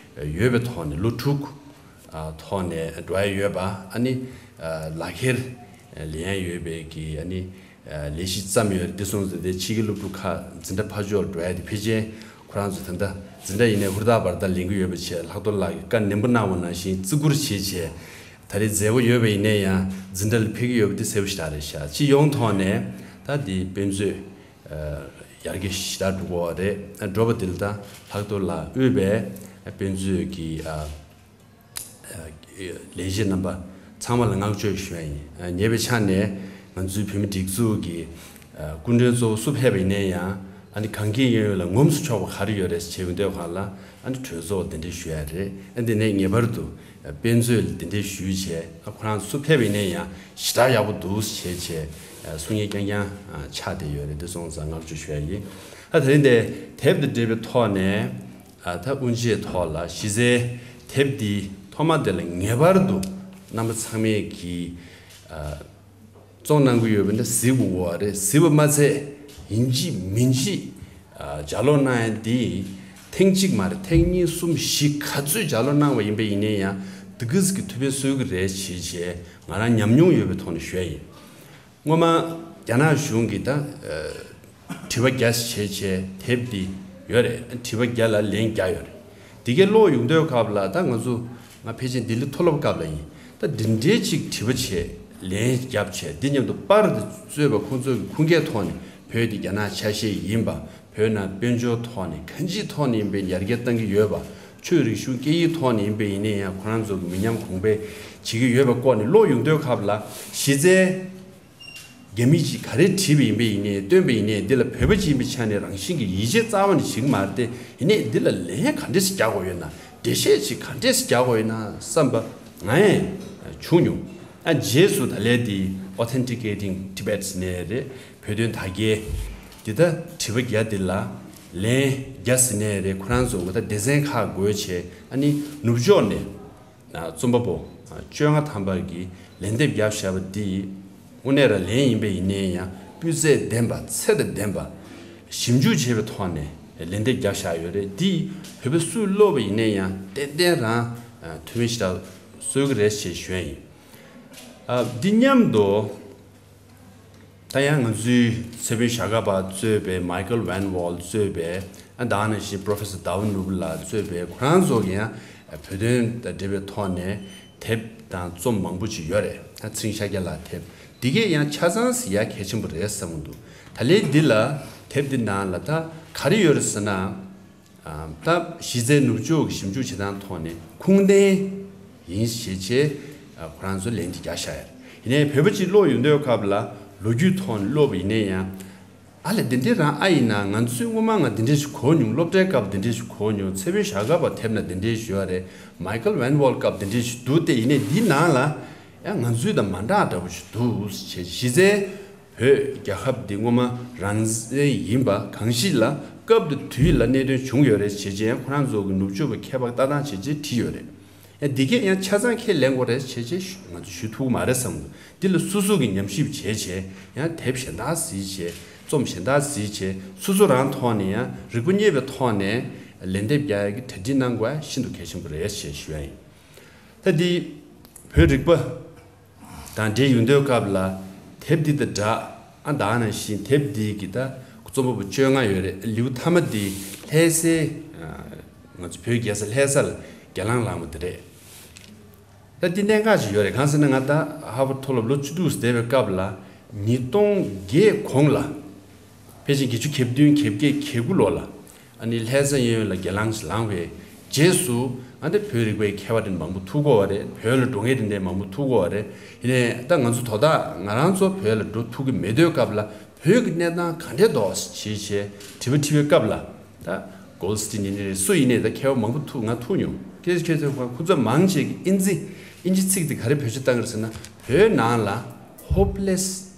ཡོད་པའི་ཐོག་ནས་ལོ་དྲུག་ཐོག་ནས་འགྲོ་ཡ་ཡོད་པ། ཨ་ནི་ལག་ཁྱེར་ལེན་ཡ་ཡོད་པའི་གི་ཨ་ནི་ལས་གཞི་བརྩམས་ཡོད་རེད། འདི་སོང་ཙང་དེ་ཕྱི་རྒྱལ་སློབ་ཕྲུག་ཁག་འཛིན་གྲྭ་ཕར་ཕྱོགས་འགྲོ་ཡ་དེ་ཕལ་ཆེར་ཁོ་རང་ཚོ་ད་ལྟ་འཛིན་གྲྭ་ཡིན་ནའི་ཧུར་ཐག་འབད་ཐག་ལེན་གྱི་ཡོད་པ་བྱས། ལྷག་རྡོར་ལགས་ཀྱིས་བཀའ་ནན་པོ་གནང་བ་ནང་བཞིན་བརྩི་བཀུར་བྱས་བྱས། ད་རེས་མཛད་སྒོ་ཡོད་པ་ཡིན་ནའི་ཡང་འཛིན་གྲྭ་ལ་ཕེབས་ཀྱི་ཡོད་པ་དེ་གསལ་པོ་ཞེ་དྲག་རེད་ཤག་སྤྱི་ཡོངས་ཐོག་ནས་ད་འདི་དཔེ་མཛོད་ཡར་རྒྱས་ཞེ་དྲག་འགྲོ་གི་ཡོད་རེད། འགྲོ་བ་འདི་ལ་ད་ལྷག་རྡོར་ལགས་དབུས་པའི་དཔེ་མཛོད་ཀྱི་ཨ་ལས་བྱེད་རྣམ་པ་ཚང་མ་ལ་བསྔགས་བརྗོད་ཞུ་ཡ་ཡིན། ཉེ་བའི་ཆ་ནས་ང་ཚོའི་བོད་མི་སྒྲིག་འཛུགས་ཀྱི་སྐུ་མགྲོན་གཙོ་བོ་སུ་ཕེབས་པ་ཡིན་ནའི་ཡང་ཨ་ནི་གངས་སྐྱིད་གཡས་གཡོན་ལ་ངོམས་སུ་ཆོག་པ་ག་རེ་ཡོད་རེད་ཟེར་བྱས་ཡོང་དུས་སྒང་ལ་ཨ་ནི་གྲོས་ཚོགས་གདན་འདྲེན་ཞུ་ཡ་རེད། ཨ་འདི་ནས་ངེས་པར་དུ་དཔེ་མཛོད་ལ་གདན་འདྲེན་ཞུས་བྱས། ཨ་ཁོ་རང་སུ་ཕེབས་པ་ཡིན་ནའི་ཡང་ཞེ་དྲག་ཡག་པོ་འདུག་ཟེར་བྱས་གསུང་མཁན་རྐྱང་རྐྱང་ཆགས་བསྡད་ཡོད་རེད། འདི་སོང་ཙང་བསྔགས་བརྗོད་ཞུ་ཡ་ཡིན། ཨ་དེ་རིང་འདི་དེབ་དང་འབྲེལ་བའི་ཐོག་ནས་ཨ་ད་དབུ་འབྱེད་ཐོག་ལ་གཞི་རྩའི་དེབ་འདི་ཐོག་མ་དེ་ལ་ངེས་པར་དུ་རྣམ་པ་ཚང་མས་ཀྱིས་ཨ་བཙོང་གནང་གི་ཡོད་པ་ནི་གཟིགས་དགོས་པ་རེད། གཟིགས་པ་མ་ཚད་ཡིན་གཅིག་མིན་གཅིག་ཨ་ལྗགས་ཀློག་གནང་ཡ་འདི་ཐེངས་གཅིག་མ་རེད། ཐེངས་གཉིས་གསུམ་བཞི་ག་ཚོད་ལྗགས་ཀློག་གནང་བ་ཡིན་པ་ཡིན་ནའི་ཡང་འདི་ག་ཟིག་གི་ཐུགས་ཕན་གསོས་ཀྱི་རེད་ཞེས་བྱས་ང་རང་ཉམས་མྱོང་ཡོད་པའི་ཐོག་ནས་ཞུ་ཡ་ཡིན། སྔོན་མ་རྒྱ་ནག་གཞུང་གིས་ད་ཨ་དྲི་བ་བརྒྱ་བྱས་བྱས་དེབ་འདི་ཡོད་རེད། དྲི་བ་བརྒྱ་ལ་ལན་བརྒྱ་ཡོད་རེད། འདི་གའི་ཀློག་ཡོང་དུས་སྐབས་ལ་ད་ང་ཚོ་ང་ཕལ་ཆེར་ལྡི་ལི་མཐོ་སློབ་སྐབས་ལ་ཡིན། ད་འདི་འདྲའི་ཅིག་དྲི་བ་བྱས་ལན་བརྒྱབ་བྱས་འདི་མཉམ་དུ་པར་དེ་གཙོས་པ་ཁོང་ཚོ་གི་ཁུངས་སྐྱེལ་ཐོག་ནས་བོད་འདི་རྒྱ་ནག་ཆ་ཤས་ཡིན་པ། བོད་ནང་དཔལ་འབྱོར་ཐོག་ནས་གང་ཅིའི་ཐོག་ནས་ཡིན་པའི་ཡར་རྒྱས་གཏང་གི་ཡོད་པ། ཆོས་རིག་གཞུང་སྐད་ཡིག་ཐོག་ནས་ཡིན་པ་ཡིན་ནའི་ཡང་ཁོ་རང་ཚོ་གི་མི་ཉམས་གོང་འཕེལ་བྱེད་ཀྱི་ཡོད་པའི་སྐོར་ནས་ཀློག་ཡོང་དུས་སྐབས་ལ་གཞི་རྩའི་རྒྱ་མི་གཅིག་ག་རེ་བྲིས་པ་ཡིན་པ་ཡིན་ནའི་བཏོན་པ་ཡིན་ནའི་འདི་ལ་བོད་པ་གཅིག་ཡིན་པའི་ཆ་ནས་རང་བཞིན་གྱི་ཡིད་ཆེས་རྩ་བ་ནས་བྱེད་ཀྱི་མ་རེད་དེ། ཡིན་ནའི་འདི་ལ་ལན་ག་འདྲས་སེ་རྒྱག་དགོས་ཡོད་ན། འགྲེལ་བཤད་ཅིག་ག་འདྲས་སེ་རྒྱག་དགོས་ཡོད་ན་བསམ་པ་ང་ཡང་བྱུང་མྱོང་། ཨ་རྗེས་སུ་ད་ལན་འདི་Authenticating Tibet ནས་རེད། བོད་དོན་དར་རྒྱས་འདི་ད་དྲི་བ་བརྒྱ་འདི་ལ་ལན་བརྒྱ་ཟེར་ནས་རེད། ཁོ་རང་ཚོ་གི་ད་སྡེ་ཚན་ཁག་བགོས་བྱས་ཨ་ནི་ནུབ་ཕྱོགས་ནས་རྩོམ་པ་པོ་བཅོ་ལྔ་ཐམ་པ་གིས་ལན་འདེབས་བརྒྱབ་བཞག་པ་འདི་དངོས་གནས་རང་ལན་ཡིན་པ་ཡིན་ནའི་ཡང་སྤུས་ཚད་ལྡན་པ་ཚད་དང་ལྡན་པ་ཞིབ་འཇུག་བྱས་པའི་ཐོག་ནས་ལན་འདེབས་བརྒྱབ་བཞག་ཡོད་རེད། འདི་བོད་པ་སུས་ཀློག་པ་ཡིན་ནའི་ཡང་ཏན་ཏན་རང་ཐུགས་ཕན་ཞེ་དྲག་གསོས་ཀྱི་རེད་ཅེས་ཞུ་ཡ་ཡིན། ཨ་འདི་མཉམ་དུ་ད་ཡང་ང་ཚོའི་ཚེ་དཔོན་ཞྭ་སྒབ་པ་གཙོས་པའི་Michael Van Wall གཙོས་པའི་ཨ་ད་ག་ནང་བཞིན་Professor Dava Noble ལགས་གཙོས་པའི་ཁོ་རང་ཚོ་གི་ཡང་བོད་དོན་དང་འབྲེལ་བའི་ཐོག་ནས་དེབ་དང་རྩོམ་མང་པོ་ཅིག་ཡོད་རེད། ད་ཚེ་རིང་ཤཱཀྱ་ལགས་དེབ་འདི་གས་ཡང་ཆ་ཚང་ཟིག་ཡ་གལ་ཆེན་པོ་རེད་བསམ་གྱི་འདུག་ད་ལན་འདི་ལ་དེབ་འདི་ནང་ལ་ད་ག་རེ་ཡོད་རེད་ཟེར་ན། ད་གཞི་རྩའི་ནུབ་ཕྱོགས་ཀྱི་ཞིབ་འཇུག་བྱེད་སྟངས་ཐོག་ནས་ཁུངས་ལྡན་ཡིན་ཞེས་བྱས་ཁོ་རང་ཚོ་ལན་དེ་རྒྱག་བཞག་ཡ་རེད། ཡིན་ནའི་བོད་པ་གཅིག་ཀློག་ཡོང་དུས་སྐབས་ལ་ལོ་རྒྱུས་ཐོག་ནས་ཀློག་པ་ཡིན་ན་ཡང་། ཨ་ལས་འདི་འདྲའི་རང་ཨ་ཡིན་ན། ང་ཚོའི་སྔོན་མ་ང་འདི་འདྲས་ཞིག་གོ་མྱོང་། སློབ་གྲྭའི་སྐབས་འདི་འདྲས་ཞིག་གོ་མྱོང་། ཚེ་འཕེལ་ཞྭ་སྒབ་པ་དེབ་ན་འདི་འདྲས་ཞིག་ཡོད་རེད། མའི་ཀལ་ཝན་ཝོལ་སྐབས་འདི་འདྲས་ཞིག་འདུག་སྟེ། ཡིན་ནའི་འདི་ནང་ལ་ཡང་ང་ཚོའི་དང་མ་འདྲ་འདྲ་པོ་ཞིག་འདུག་ཅེས། གཞི་རྩའི་བོད་རྒྱལ་ཁབ་འདི་སྔོན་མ་རང་བཙན་ཡིན་པ་གང་ཞིག་ལ་སྐབས་དང་དུས་ལ་གནད་དོན་བྱུང་ཡོད་རེད་ཅེས་ཀྱང་ཁོ་རང་ཚོ་གི་ནུབ་ཕྱོགས་པའི་མཁས་པ་ལྟ་སྟངས་བྱས་རྗེས་བྲིས་ཡོད་རེད། ཡང་འདི་གས་ཡང་ཆ་ཚང་ཁས་ལེན་དགོས་རེད་བྱས་རྗེས་ང་ཚོ་ཞུ་ཐུབ་ཀྱི་མ་རེད་བསམ་འདུག་འདི་ལ་སོ་སོ་གི་ཉམས་ཞིབ་བྱས་བྱས། ཡང་དེབ་གཞན་དག་གཟིགས་བྱས། རྩོམ་གཞན་དག་གཟིགས་བྱས། སོ་སོ་རང་ཐོག་ནས་ཡང་རིག་པ་རྙེད་པའི་ཐོག་ནས་ལན་འདེབས་རྒྱག་ཡག་གི་གྲ་སྒྲིག་གནང་དགོས་ཤིན་ཏུ་གལ་ཆེན་པོ་རེད་ཅེས་ཞུ་ཡ་ཡིན། ད་འདི་བོད་རིག་པ་དང་འབྲེལ་ཡོང་དུས་སྐབས་ལ་དེབ་འདི་དང་སྦྲགས། ཨ་ད་ནང་བཞིན་དེབ་འདི་གི་ད་རྩོམ་པ་པོ་བཅོ་ལྔ་ཡོད་རེད། ལེའུ་མཐའ་མ་འདི་ལྷ་སའི་ང་ཚོ་བོད་རྒྱལ་ས་ལྷ་ས་ལ་སྒེར་ལངས་བླངས་པ་འདི་རེད། ད་འདི་གནད་འགག་ཅིག་ཡོད་རེད། གང་ཟེར་ན་ང་ད་ཧར་ཝརཌ་མཐོ་སློབ་ལོ་བཅུ་དྲུག་བསྡད་པའི་སྐབས་ལ་ཉིས་སྟོང་བརྒྱད་གོང་ལ། ཕལ་ཆེར་བརྒྱད་ཅུ་གྱ་བདུན་གྱ་བརྒྱད་གྱ་དགུ་ལོ་ལ། ཨ་ནི་ལྷ་ས་གཡས་གཡོན་ལ་སྒེར་ལངས་ཤིག་ལངས་པའི་རྗེས་སུ། ཨ་ནི་བོད་རིག་པའི་མཁས་པ་དེ་མང་པོ་ཐུག་གོ་བ་རེད། བོད་ལ་འགྲོ་མཁན་དེ་འདྲ་མང་པོ་ཐུག་གོ་བ་རེད། ཡིན་ནའི་ད་ང་ཚོ་དོ་བདག་ང་རང་ཚོ་བོད་ལ་འགྲོ་ཐུབ་ཀྱི་མེད་དུས་སྐབས་ལ་བོད་ཀྱི་གནས་སྟངས་ག་འདྲས་འདུག་ཅེས་བྱས་དྲི་བ་དྲིས་པའི་སྐབས་ལ། ད་གོལ་སི་ཊིན་ཡིན་ནའི་རེད། སུ་ཡིན་ནའི་ད་མཁས་པ་མང་པོ་ཐུག་ང་ཐུག་མྱོང་། ཁྱེད་ཁྱེད་ཚོ་ཁོ་ཚོ་མང་ཆེ་གིས་ཨིན་ཇི་ཨིན་ཇི་ཚིག་དེ་ག་རེ་བེད་སྤྱོད་བཏང་གི་རེད་ཟེར་ན། བོད་ནང་ལ་ཧོབ་ལེ་སི་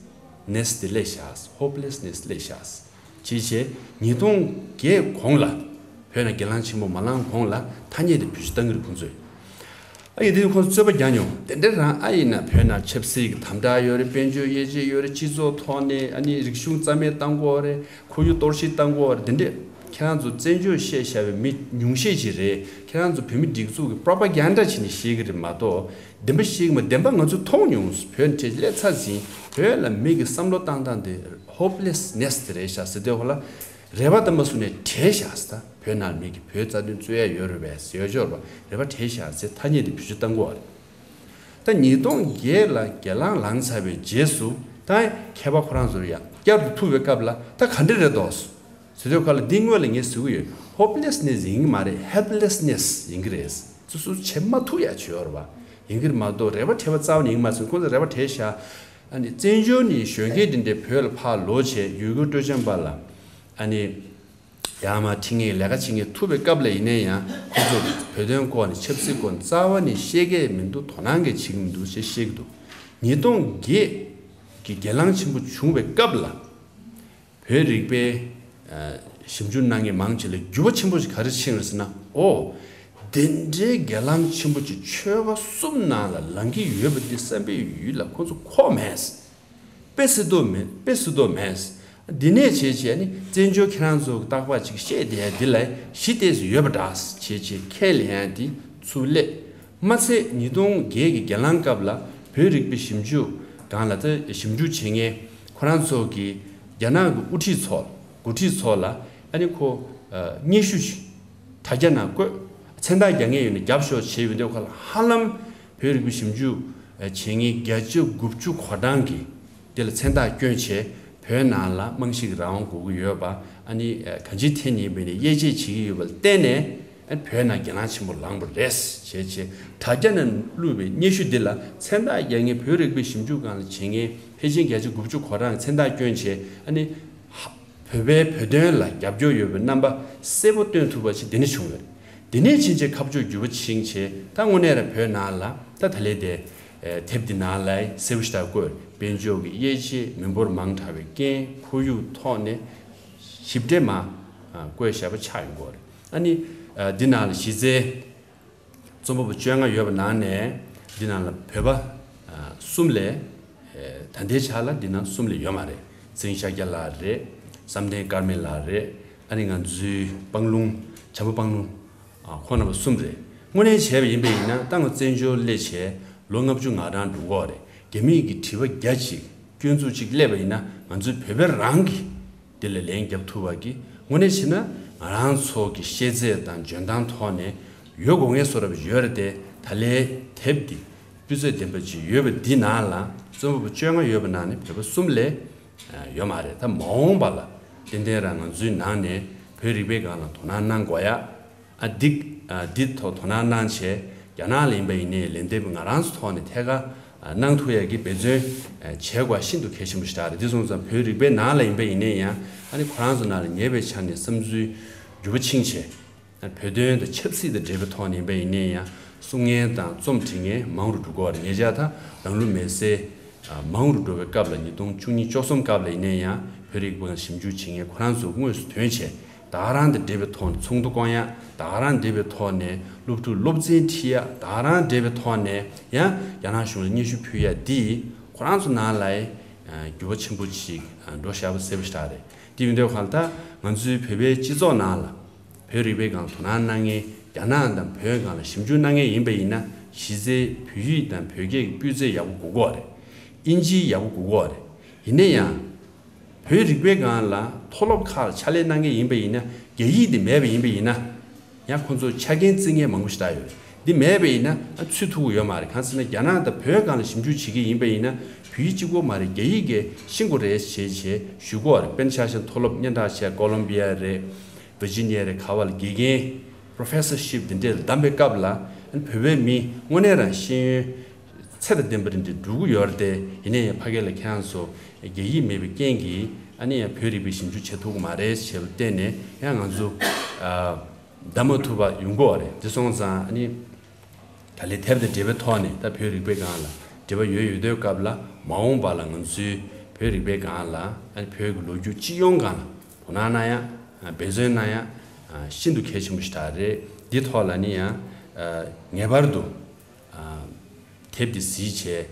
ནེ་སི་དེ་སླེབས་ཤག་ཧོབ་ལེ་སི་ནེ་སི་སླེབས་ཤག་ཅེས་བྱས། ཉིས་སྟོང་བརྒྱད་གོང་ལ་བོད་ནང་སྒེར་ལངས་ཆེན་པོ་མ་ལངས་གོང་ལ་ཐ་སྙད་དེ་བེད་སྤྱོད་བཏང་གི་རེད་ཁོང་ཚོས། ཨ་ཡིན་དེ་ཁོང་ཚོས་རྩོད་པ་རྒྱག་མྱོང་། དེ་འདྲ་རང་ཨ་ཡིན་ན་བོད་ནང་ཆབ་སྲིད་ཀྱི་དམ་དྲག་ཡོད་རེད། དཔལ་འབྱོར་དབྱེ་འབྱེད་ཡོད་རེད། སྤྱི་ཚོགས་ཐོག་ནས་ཨ་ནི་རིག་གཞུང་རྩ་མེད་བཏང་དགོས་རེད། ཁོར་ཡུག་གཏོར་བཤིག་བཏང་དགོས་རེད། དེ་འདྲས་ཁྱེད་རང་ཚོ་བཙན་བྱོལ་བཤད་བཞག་པའི་མི་ཉུང་ཤས་ཅིག་རེད། ཁྱེད་རང་ཚོ་བོད་མི་སྒྲིག་འཛུགས་ཀྱི་པྲོ་པ་གན་ཌ་བྱས་ནས་བཤད་ཀྱི་རེད་མ་གཏོགས། བདེན་པ་བཤད་ཀྱི་མ། བདེན་པ་ང་ཚོས་མཐོང་མྱོང་། བོད་འདྲ་སླེབས་ཚར་ཟིན། བོད་ལ་མི་གི་བསམ་བློ་བཏང་སྟངས་དེ་ཧོབ་ལེ་སི་ནེ་སི་དེ་རེད་ཤག་ཟེར་དུས་ཁོ་ལ་རེ་བ་དམ་པ་བཟུང་ནས་བྲེལ་ཤག་ཟེར། ད་བོད་ནང་མི་གི་བོད་རྩ་དོན་རྩོད་ཡ་ཡོད་རེད་པས་ཟེར་ཡོད་ཅོག་རེད་པ། རེ་བ་བྲེལ་ཤག་ཟེར་ཐ་སྙད་དེ་བེད་སྤྱོད་བཏང་གི་ཡོད་རེད། ད་ཉིས་སྟོང་བརྒྱད་ལ་སྒེར་ལངས་ལངས་ཚར་བའི་རྗེས་སུ་ད་མཁས་པ་ཁོ་རང་ཚོར་ཡང་བསྐྱར་དུ་ཐུག་པའི་སྐབས་ལ་ད་ག་འདྲ་རེད་འདུག་ཟེར་དུས་ཁ་ལ། འདི་སྔོན་ལ་ངས་ཟེར་གི་ཡོད། ཧོབ་ལེ་སི་ནེ་སི་ཡིན་གི་མ་རེད། ཧེལ་པ་ལེ་སི་ནེ་སི་ཡིན་གི་རེད། སོ་སོ་བྱེད་མ་ཐུབ་ཡ་ཅིག་ཡོད་རེད་པ། ཡིན་གི་རེད་མ་གཏོགས་རེ་བ་བྲལ་བ་རྩ་བ་ནས་ཡིན་མ་སོང་། ཁོང་ཚོ་རེ་བ་བྲལ་ཤག་ཨ་ནི་བཙན་བྱོལ་ནས་གཞོན་སྐྱེས་འདི་འདྲས་བོད་ལ་ཕར་ལོག་བྱས་ཡུལ་སྐོར་སྤྲོ་འཆམ་པ་ལ་ཨ་ནི་ཡར་མར་ཁྲིད་མཁན་ལས་ཀ་བྱེད་མཁན་ཐུག་པའི་སྐབས་ལ་ཡིན་ན་ཡང་། ཁོང་ཚོ་བོད་དོན་སྐོར་ནས་ཆབ་སྲིད་སྐོར་ནས་རྩ་བ་ནས་བཤད་མཁན་མི་འདུག་དོ་སྣང་གང་ཡང་བྱེད་ཀྱི་མི་འདུག་ཅེས་བཤད་ཀྱི་འདུག་ཉིས་སྟོང་བརྒྱད་ཀྱི་སྒེར་ལངས་ཆེན་པོ་བྱུང་བའི་སྐབས་ལ། བོད་རིག་པའི་ཨ་ཞིབ་འཇུག་གནང་མཁན་མང་ཆེ་ལ་འགྱུར་བ་ཆེན་པོ་ཞིག་ག་རེ་ཕྱིན་རེད་ཟེར་ན། ཨོ། དེ་འདྲའི་སྒེར་ལངས་ཆེན་པོ་ཅིག་ཆོལ་ཁ་གསུམ་ནང་ལ་ལངས་ཀྱི་ཡོད་པ་འདི་བསམ་པའི་ཡུལ་ལ་ཁོང་ཚོ་ཁོག་མེད། དཔེ་སྲིད་དོ་མེད། དཔེ་སྲིད་དོ་མེད། འདི་ནས་བྱས་བྱས་ནི་བཙན་བྱོལ་ཁྱེད་རང་ཚོ་གི་རྟག་པར་ཅིག་བཤད་བསྡད་ཡ་འདི་ལ་གཞི་གཏད་སུ་ཡོད་པ་འདྲ་བྱས་བྱས་ཁས་ལེན་ཡ་འདི་ཚུར་སླེབས། མ་ཚད་ཉིས་སྟོང་བརྒྱད་ཀྱི་སྒེར་ལངས་སྐབས་ལ་བོད་རིག་པའི་ཞིབ་འཇུག་སྒང་ལ་ད་ཞིབ་འཇུག་བྱེད་མཁན་ཁོ་རང་ཚོ་གི་རྒྱ་ནག་གི་དབུ་ཁྲིད་ཚོ་འགོ་ཁྲིད་ཚོ་ལ་ཨ་ནི་ཁོ་ཨ་སྙན་ཞུ་ཞིག་དྲ་རྒྱ་ནང་བཀོད། མཚན་རྟགས་རྒྱག་མཁན་ཡོད་ན་རྒྱབ་ཤོག་བྱས་ཡོད་འདུག་ཁ་ལ་ཧ་ལམ་བོད་རིག་པའི་ཞིབ་འཇུག་བྱེད་མཁན་བརྒྱ་ཆ་དགུ་བཅུ་གོ་གྲངས་ཀྱིས་དེ་ལ་མཚན་རྟགས་བསྐྱོན་བྱས། བོད་ནང་ལ་རྨང་གཞི་གི་རང་དབང་དགོས་ཀྱི་ཡོད་པ། ཨ་ནི་གང་ཅིའི་ཐད་ནས་ཡིན་པ་ཡིན་ནའི་དབྱེ་འབྱེད་བྱེད་ཀྱི་ཡོད་པ་ལ་བརྟེན་ནས། ཨ་བོད་ནང་སྒེར་ལངས་ཆེན་པོ་ལངས་པ་རེད་ཅེས་བྱས། དྲ་རྒྱ་ནང་བླུགས་པའི་སྙན་ཞུ་འདི་ལ་མཚན་རྟགས་རྒྱག་མཁན་བོད་རིག་པའི་ཞིབ་འཇུག་སྒང་ལ་བྱེད་མཁན་ཕལ་ཆེར་བརྒྱ་ཆ་དགུ་བཅུ་གོ་གྲངས་མཚན་རྟགས་བསྐྱོན་བྱས། ཨ་ནི་ཧ་བོད་པའི་བོད་དོན་ལ་རྒྱབ་སྐྱོར་ཡོད་པའི་རྣམ་པ་གསལ་པོ་སྟོན་ཐུབ་པ་ཞིག་འདི་ནས་བྱུང་ཡོད། འདི་ནས་ཕྱིན་ཆད་ཁ་ཕྱོགས་འགྱུར་བ་ཕྱིན་བྱས། ད་དངོས་གནས་རང་བོད་ནང་ལ་ད་ད་ལས་དེ་དེབ་འདི་ནང་ལ་གསལ་པོ་ཞེ་དྲག་བཀོད། དཔལ་འབྱོར་གྱི་དབྱེ་འབྱེད། མི་འབོར་མང་དྲགས་པའི་རྐྱེན། ཁོར་ཡུག་ཐོག་ནས་ཞིབ་ཕྲ་མ་བཀོད་བཞག་པ་ཆགས་ཡོང་གི་ཡོད་རེད། ཨ་ནི་འདི་ནང་ལ་གཞི་རྩའི་རྩོམ་པ་པོ་བཅོ་ལྔ་ཡོད་པ་ནང་ནས་འདི་ནང་ལ་བོད་པ་གསུམ་ལས། ད་ལྟའི་ཆ་ལ་འདི་ནང་གསུམ་ལས་ཡོད་མ་རེད། ཚེ་རིང་ཤཱཀྱ་ལགས་རེད། བསམ་གཏན་དཀར་མེ་ལགས་རེད། ཨ་ནི་ང་ཚོའི་སྤང་ལུང་། བྱམས་པ་སྤང་ལུང་། ཁོང་རྣམ་པ་གསུམ་རེད། དངོས་གནས་བྱས་པ་ཡིན་པ་ཡིན་ན་ད་ང་བཙན་བྱོལ་སླེབས་བྱས་ལོ་ལྔ་བཅུ་ང་གྲངས་འགྲོ་གི་ཡོད་རེད། རྒྱ་མིས་ཀྱི་དྲི་བ་བརྒྱ་ཅིག་སྐྱོན་འཛུགས་ཅིག་སླེབས་པ་ཡིན་ན་ང་ཚོའི་བོད་པ་རང་གིས་དེ་ལ་ལན་རྒྱབ་ཐུབ་པ་གི། དངོས་གནས་བྱས་ན་ང་རང་ཚོ་གི་ཤེས་ཚད་དང་འཇོན་ཐང་ཐོག་ནས་ཡོད་དགོས་ངེས་བཟོ་འདྲ་པོ་ཡོད་རེད་དེ། ད་ལྟའི་དེབ་འདི་སྤུས་ཚད་ལྡན་པ་ཅིག་ཡོད་པ་འདི་ནང་ལ་རྩོམ་པ་པོ་བཅོ་ལྔ་ཡོད་པ་ནང་ནས་བོད་པ་གསུམ་ལས་ཡོད་མ་རེད། ད་མ་འོངས་པ་ལ་ཏན་ཏན་རང་ང་ཚོའི་ནང་ནས་བོད་རིག་པའི་སྒང་ལ་དོ་སྣང་གནང་དགོས་ཡ། ཨ་འདི་ཨ་འདི་ཐོག་དོ་སྣང་གནང་བྱས། རྒྱ་ནག་ལ་ཡིན་པ་ཡིན་ནའི་ལན་འདེབས་ང་རང་ཚོ་ཐོག་ནས་ཐད་ཀར་ གནང་ཐུབ་ཡ་གི་འབད་བརྩོན་བྱེད་དགོས་ཤིན་ཏུ་གལ་ཆེན་པོ་ཞིག་རེད། དེ་སོང་ཙང་བོད་རིག་པའི་ནང་ལ་ཡིན་པ་ཡིན་ནའི་ཡང་ཨ་ནི་ཁོ་རང་ཚོ་ནང་ལ་ཉེ་བའི་ཆར་ནས་བསམ་ཚུལ་འགྱུར་བ་ཕྱིན་བྱས། བོད་དོན་དང་ཆབ་སྲིད་དང་འབྲེལ་བའི་ཐོག་ནས་ཡིན་པ་ཡིན་ནའི་ཡང་གསུང་མཁན་དང་རྩོམ་འབྲི་མཁན་མང་རུ་འགྲོ་གི་ཡོད་རེད། ཉེ་ཆར་ད་རང་ལུས་མེར་སྲེག་མང་རུ་འགྲོ་བའི་སྐབས་ལ་ཉིས་སྟོང་བཅུ་གཉིས་བཅུ་གསུམ་སྐབས་ལ་ཡིན་ནའི་ཡང་བོད་རིག་པ་ཞིབ་འཇུག་བྱེད་མཁན་ཁོ་རང་ཚོ་དངོས་སུ་ཐོན་བྱས་ད་ག་རང་དང་འབྲེལ་བའི་ཐོག་ནས་ཚོགས་འདུ་བསྐོང་ཡ། ད་ག་རང་འབྲེལ་བའི་ཐོག་ནས་སློབ་ཕྲུག་སློབ་ཚན་ཁྲིད་ཡ། ད་ག་རང་འབྲེལ་བའི་ཐོག་ནས་ཡང་རྒྱ་ནག་གཞུང་ལ་སྙན་ཞུ་ཕུལ་ཡ་འདི་ཁོ་རང་ཚོ་ནང་ལ་འགྱུར་བ་ཆེན་པོ་ཞིག་འགྲོ་བཞག་པ་གསལ་པོ་ཞིག་རེད། དེ་ཡིན་དུས་གང་ལྟར་ང་ཚོའི་བོད་པའི་སྤྱི་ཚོགས་ནང་ལ། བོད་རིག་པའི་སྒང་དོ་སྣང་གནང་མཁན། རྒྱ་ནག་དང་བོད་སྒང་ལ་ཞིབ་འཇུག་གནང་མཁན་ཡིན་པ་ཡིན་ན་གཞི་རྩའི་བོད་ཡིག་དང་བོད་སྐད་ཀྱི་སྤུས་ཚད་ཡག་པོ་དགོས་ཀྱི་ཡོད་རེད། ཨིན་ཇིའི་ཡག་པོ་དགོས་ཀྱི་ཡོད་རེད། ཡིན་ན་ཡང་བོད་རིག་པའི་སྒང་ལ་མཐོ་སློབ་ཁག་ལ་ཕྱག་ལས་གནང་མཁན་ཡིན་པ་ཡིན་ན་རྒྱ་ཡིག་དེ་མེད་པ་ཡིན་པ་ཡིན་ན་ཡང་ཁོང་ཚོ་ཆ་རྐྱེན་བརྩི་མཁན་མང་པོ་ཞིག་ད་ཡོད་རེད། འདི་མེད་པ་ཡིན་ན་ཨ་ཚུད་ཐུབ་ཀྱི་ཡོད་མ་རེད། གང་ཟེར་ན་རྒྱ་ནག་དང་བོད་སྒང་ལ་ཞིབ་འཇུག་བྱེད་ཀྱི་ཡིན་པ་ཡིན་ན་བོད་ཡིག་གཅིག་པོ་མ་རེད། རྒྱ་ཡིག་གི་ཤེས་དགོས་རེད་ཞེས་བྱས་ཞུ་གི་ཡོད་རེད། དཔེར་ན་ཆ་བཞག་ན་མཐོ་སློབ་སྙན་གྲགས་ཆེ་ཀོ་ལོམ་བི་ཡ་རེད། ཝི་ཇི་ནི་ཡ་རེད། ག་བ་ལ་དགེ་རྒན་པོ་རོ་ཕེ་སར་ཤིབ་འདི་འདྲས་ལ་བདམས་པའི་སྐབས་ལ་ཨ་ནི་བོད་པའི་མི་དངོས་གནས་རང་ཤེས་ཡོན་ཚད་དང་ལྡན་པ་འདི་འདྲས་འགྲོ་གི་ཡོད་རེད་དེ། ཡིན་ན་ཡང་ཕ་གི་ལ་ཁྱེད་རང་ཚོ་རྒྱ་ཡིག་མེད་པའི་རྐྱེན་གྱིས་ཨ་ནི་ཡང་བོད་རིག་པའི་ཞིབ་འཇུག་བྱེད་ཐུབ་ཀྱི་མ་རེད་ཞེས་པ་བརྟེན་ནས་ཡང་ང་ཚོ་ཨ་བདམས་མ་ཐུབ་པ་ཡོང་གི་ཡོད་རེད། དེ་སོང་ཙང་ཨ་ནི། ད་ལན་དེབ་དང་འབྲེལ་བའི་ཐོག་ནས་ད་བོད་རིག་པའི་སྒང་ལ་འབྲེལ་བ་ཡོད་ཡོད་དུས་སྐབས་ལ་མ་འོངས་པ་ལ་ང་ཚོའི་བོད་རིག་པའི་སྒང་ལ་ཨ་ནི་བོད་ཀྱི་ལོ་རྒྱུས་སྤྱི་ཡོངས་སྒང་ལ་དོ་སྣང་གནང་ཡ། འབད་བརྩོན་གནང་ཡ་ཤིན་ཏུ་གལ་ཆེན་པོ་ཞིག་ད་རེད། འདི་ཐོག་ལ་ནི་ཡང་ངེས་པར་དུ་དེབ་འདི་གཟིགས་བྱས།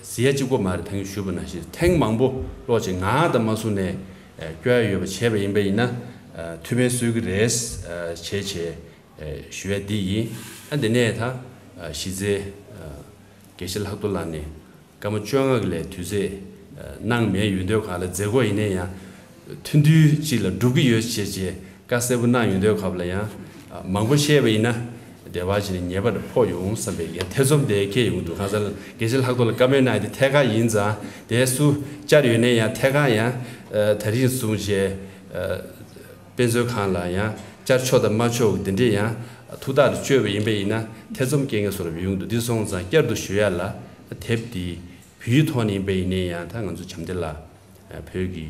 གཟིགས་ཡ་གཅིག་པོ་མ་རེད། ད་གིན་ཞུས་པ་ནང་བཞིན་ཐེངས་མང་པོ་ཀློག་བྱས་ངག་དང་མ་བཟུང་ནས་སྐྱོར་ཡ་ཡོད་པ་བྱས་པ་ཡིན་པ་ཡིན་ན་ཐུགས་ཕན་གསོས་ཀྱི་རེད་བྱས་བྱས། ཞུ་ཡ་འདི་ཡིན། ཨ་འདི་ནས་ད་གཞི་རྩའི་དགེ་བཤེས་ལྷག་རྡོར་ལགས་ནས་སྐར་མ་བཅོ་ལྔ་གི་ལས་དུས་ཚོད་གནང་མེད་ཡོད་དུས་གང་ལ་མཛད་སྒོ་ཡིན་ན་ཡང་ཐུང་ཐུང་ཅིག་ལ་འགྲུབ་ཀྱི་ཡོད་ཅེས་ཅེས་བཀའ་གསལ་པོ་གནང་ཡོད་དུས་སྐབས་ལ་ཡང་མང་པོ་བཤད་པ་ཡིན་ན་བདེ་བ་ཅིག་ནས་ཉེས་པ་འདྲ་ཕོག་ཡོང་བསམ་པའི་ཡང་ཐེ་ཚོམ་དེ་སྐྱེ་ཡོང་འདུག་གང་ཟེར་ན་དགེ་བཤེས་ལྷག་རྡོར་ལ་བཀའ་མོལ་གནང་ཡ་དེ་ཐད་ཀར་ཡིན་ཙང་དེ་སུ་བཅར་ཡོད་ན་ཡང་ཐད་ཀར་ཡང་ད་རིང་བཟུང་བྱས། དཔེ་མཛོད་ཁང་ལ་ཡང་བཅར་ཆོག་དང་མ་ཆོག་འདི་འདྲས་ཡང་ཐུགས་ཐག་ཏུ་གཅོད་པ་ཡིན་པ་ཡིན་ན་ཐེ་ཚོམ་སྐྱེ་མཁན་བཟོ་འདྲ་ཡོང་འདུག་འདི་སོང་ཙང་བསྐྱར་དུ་ཞུ་ཡ་ལ་དེབ་འདི་བོད་ཡིག་ཐོག་ནས་ཡིན་པ་ཡིན་ནའི་ཡང་ད་ང་ཚོ་བྱམས་བདེ་ལགས་བོད་ཀྱི་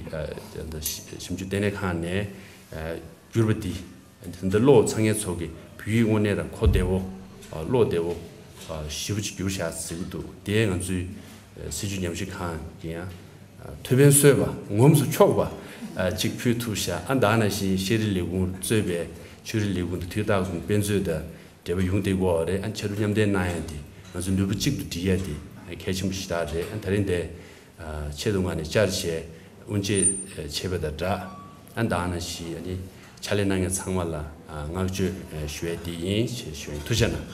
ཞིབ་འཇུག་ལྟེ་གནས་ཁང་ནས་བསྒྱུར་བ་འདི་ད་ལྟ་ཀློག་ཚར་མཁན་ཚོ་གིས་བོད་ཡིག་དངོས་གནས་རང་གོ་བདེ་བོ་ཀློག་བདེ་བོ་ཞིབ་པོ་ཅིག་བསྒྱུར་བཞག་ཟེར་གྱི་འདུག་དེ་ང་ཚོའི་སྲིད་བྱུས་ཉམས་ཞིབ་ཁང་གི་ཡང་ཐུགས་ཕན་གསོས་པ་ངོམས་སུ་ཆོག་པ་ཅིག་ཕུལ་ཐུབ་ཤག་ཨ་ད་ནང་བཞིན་ཤེས་རིག་ལས་ཁུངས་གཙོས་པའི་ཆོས་རིག་ལས་ཁུངས་དང་དུས་རྟག་ཏུ་དཔེ་མཛོད་དང་འབྲེལ་བ་ཡོང་བསྡད་ཀྱི་ཡོད་རེད། ཨ་ཕྱར་གྲུ་མཉམ་འདེགས་གནང་ཡ་དེ་ང་ཚོ་ནུས་པ་གཅིག་ཏུ་སྒྲིལ་ཡ་དེ་གལ་ཆེན་པོ་ཞེ་དྲག་རེད། ཨ་ད་རིང་འདི་ཆེད་དུ་མངགས་ནས་བཅར་བྱས་དབུ་འབྱེད་བྱས་པ་དང་སྦྲགས་ཨ་ད་ནང་བཞིན་ཨ་ནི་ཕྱག་ལས་གནང་མཁན་ཚང་མ་ལ་བསྔགས་བརྗོད་ཞུ་ཡ་དེ་ཡིན་ཞེས་ཞུ་ཡིན། ཐུགས་རྗེ་གནང་།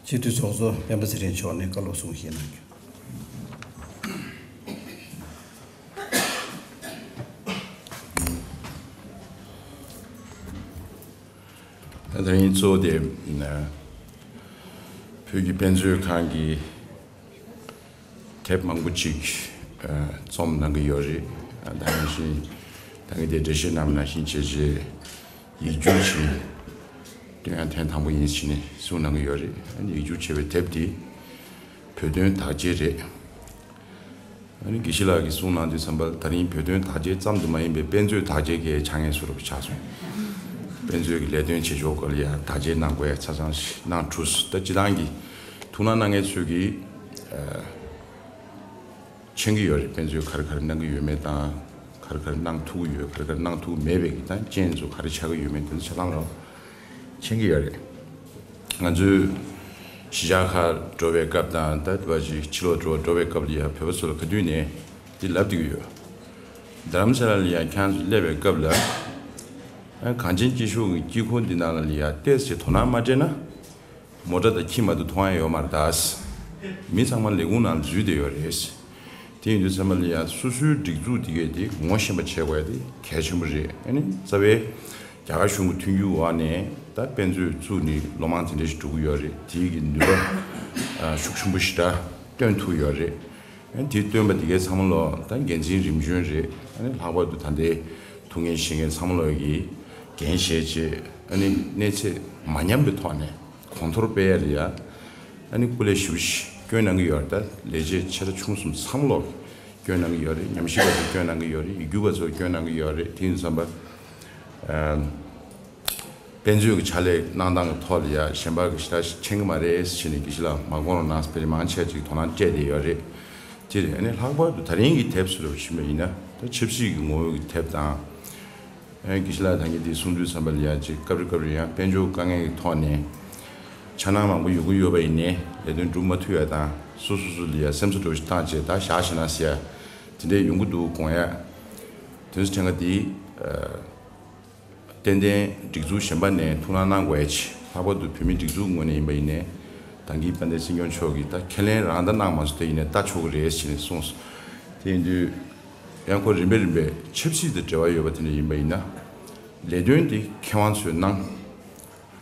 སྤྱི་འཐུས་ཚོགས་གཙོ་སྤེན་པ་ཚེ་རིང་མཆོག་ནས་བཀའ་སློབ་གསུང་བཤད་གནང་རྒྱུ། ད་ད་རིང་གཙོ་བོ་དེ་བོད་ཀྱི་དཔེ་མཛོད་ཁང་གི་དེབ་མང་པོ་ཅིག་རྩོམ་གནང་གི་ཡོད་རེད། ད་ནང་བཞིན་ད་གིན་དེ་འགྲེལ་བཤད་གནང་བ་ནང་བཞིན་བྱས་རྗེས་ཡིག་སྒྱུར་བྱས་སྟོན་ཡ་ཐེངས་དང་པོ་ཡིན་ཕྱིན་ནས་གསུང་གནང་གི་ཡོད་རེད། ཡིག་སྒྱུར་བྱས་པའི་དེབ་དེ་བོད་དོན་དག་ཆ་རེད། ཨ་ནི་དགེ་བཤེས་ལགས་ཀྱིས་གསུངས་གནང་དུས་ཙམ་པ་ད་རིང་བོད་དོན་དག་ཆ་ཙམ་དུ་མ་ཡིན་པའི་དཔེ་མཛོད་དག་ཆ་གི་ཆ་ངེས་སུ་རུབ་ཆགས་སོང་། དཔེ་མཛོད་ཀྱི་ལས་དོན་བྱེད་ཕྱོགས་སྐོར་ལ་ཡང་དག་ཆ་གནང་དགོས་ཡ་ཆ་ཚང་ཞིག་གནང་གྲུབ་སོང་། ད་སྤྱི་བཏང་གི་ཐུགས་སྣང་གནང་མཁན་ཚོས་ཀྱིས་མཁྱེན་གྱི་ཡོད་རེད། དཔེ་མཛོད་ག་རེ་ག་རེ་གནང་གི་ཡོད་མེད་དང་ག་རེ་ག་རེ་གནང་ཐུབ་ཀྱི་ཡོད་ག་རེ་ག་རེ་གནང་ཐུབ་ཀྱི་མེད་པའི་གི་དང་རྐྱེན་ཚོ་ག་རེ་ཆགས་ཀྱི་ཡོད་མེད་དེ་ཚོ་ཆ་ཚང་རང་། མཁྱེན་གྱི་ཡོད་རེད། ང་ཚོས་གཞིས་ཆགས་ཁག་འགྲོ་བའི་སྐབས་དང་ད་ལྟ་བ་ཞིག་ཕྱི་ལོགས་འགྲོ་འགྲོ་བའི་སྐབས་ལ་ཡང་བོད་པ་ཚོ་ལ་ག་དུས་ནས་འདི་ལབ་བསྡད་ཀྱི་ཡོད། རྡ་རམ་ས་ལ་ལ་ཡང་ཁྱེད་རང་ཚོ་སླེབས་པའི་སྐབས་ལ་ཨ་གངས་ཅན་སྐྱིད་གཤོངས་ཀྱི་དཀྱིལ་འཁོར་འདི་ནང་ལ་ལ་ཡང་ཏོག་ཙམ་དོ་སྣང་མ་སྤྲད་ན། མོ་ཊ་དང་ཁྱི་མ་གཏོགས་མཐོང་ཡ་ཡོད་མ་རེད་ད། མི་ཚང་མ་ལས་ཁུངས་ནང་འཛུལ་བསྡད་ཡོད་རེད། དེ་ཡིན་དུས་ཚང་མ་ལ་ཡ་སོ་སོའི་སྒྲིག་འཛུགས་དེ་གས་དེ་ངོ་ཤེས་པ་བྱེད་དགོས་ཡ་དེ་གལ་ཆེན་པོ་རེད། ཨ་ནི་རྩ་བའི་རྒྱ་གར་གཞུང་གི་མཐུན་འགྱུར་འོག་ནས་ད་དཔེ་མཛོད་བཙུགས་ནས་ལོ་མང་དེ་འདྲ་ཞིག་འགྲོ་གི་ཡོད་རེད། དེའི་གི་ནུས་པ་ཤུགས་ཆེན་པོ་ཞེ་དྲག་བཏོན་ཐུབ་ཡོད་རེད། ཨ་ནི་དེ་བཏོན་པ་དེ་གས་ཚང་མ་ལོ་ད་འགན་འཛིན་རིམ་བྱོན་རེད། ཨ་ནི་ལྷག་པར་དུ་ད་ལྟའི་ཐུགས་འགན་བཞེས་མཁན་ཚང་མ་ལོ་གི་ འགན་བཞེས་བྱས། ཨ་ནི་གནས་ཚད་མ་ཉམས་པའི་ཐོག་ནས་གོང་མཐོར་སྤེལ་ཡ་ལ་ཡ། ཨ་ནི་སྐུ་ལས་ཞེ་པོ་ཞིག་སྐྱོན་གནང་གི་ཡོད་རེད། ད་ལས་བྱེད་ཆེ་ཕྲ་ཆུང་གསུམ་ཚང་མ་ལོག་སྐྱོན་གནང་གི་ཡོད་རེད། ཉམས་ཞིབ་པ་ཚོ་སྐྱོན་གནང་གི་ཡོད་རེད། ཡིག་སྒྱུར་བ་ཚོ་སྐྱོན་གནང་གི་ཡོད་རེད། དེ་ཡིན་དུས་ཙམ་པ། ཨ། དཔེ་མཛོད་ཀྱི་ཕྱག་ལས་གནང་སྟངས་ཀྱི་ཐོག་ལ་ཡ་གཞན་པ་གི་ཞེ་དྲག་མཁྱེན་གྱི་མ་རེད་ཟེར་ནས་དགེ་བཤེས་ལགས་མ་དགོངས་རོགས་གནང་ཟེར་དཔེ་མང་ཆེ་ཅིག་དོ་སྣང་སྤྲད་བསྡད་ཡོད་རེད། དེ་རེད། ཨ་ནི་ལྷག་པར་དུ་ད་རིང་གི་དེབ་སུ་རུ་ཕྱིན་པ་ཡིན་ན། ད་ཆབ་སྲིད་ཀྱི་ངོ་བོ་གི་དེབ་དང་། ཨ། དགེ་བཤེས་ལགས་ད་གིན་དེ་གསུང་དུས་ཙམ་པ་ལ་ཡ་ཅིག་སྐབས་རེ་སྐབས་རེ་ཡང་དཔལ་འབྱོར་དཀའ་ངལ་གྱི་ཐོག་ནས་ཕྱག་ན་རྒྱ་མང་པོ་ཡོང་གི་ཡོད་པ་ཡིན་ནའི་ལས་དོན་སྒྲུབ་མ་ཐུབ་ཡ་དང་། སོ་སོ་སོ་ལ་ཡ་སེམས་གསོ་འདྲ་བོ་ཞིག་བཏང་བྱས་ད་བཞག་བཞག་ན་ཟེར་ཡ་དེ་འདྲས་ཡོང་གི་འདུག་དགོངས་ཡ། དེ་ཚོ་ཕྲན་ག་དེ། ཨ། ཏན་ཏན་སྒྲིག་འཛུགས་གཞན་པ་ནས་ཐུགས་སྣང་གནང་དགོས་ཡ་ཆེ། ལྷག་པར་དུ་བོད་མིའི་སྒྲིག་འཛུགས་ངོས་ནས་ཡིན་པ་ཡིན་ནའི། ད་གིན་དཔལ་ལྡན་སྲིད་སྐྱོང་མཆོག་གིས་ད་ཁས་ལེན་རང་ད་གནང་མ་སོང་། དེ་ཡིན་ནའི་ལྟ་ཆོག་གི་རེད་ཟེར་ནས་གསུངས་སོང་། དེ་ཡིན་དུས་ཡང་ཁོ་རིམ་པས་རིམ་པས་ཆབ་སྲིད་དང་འབྲེལ་བ་ཡོད་པ་དེ་འདྲ་ཡིན་པ་ཡིན་ན། ལས་དོན་དེ་མཁས་དབང་ཚོས་གནང་།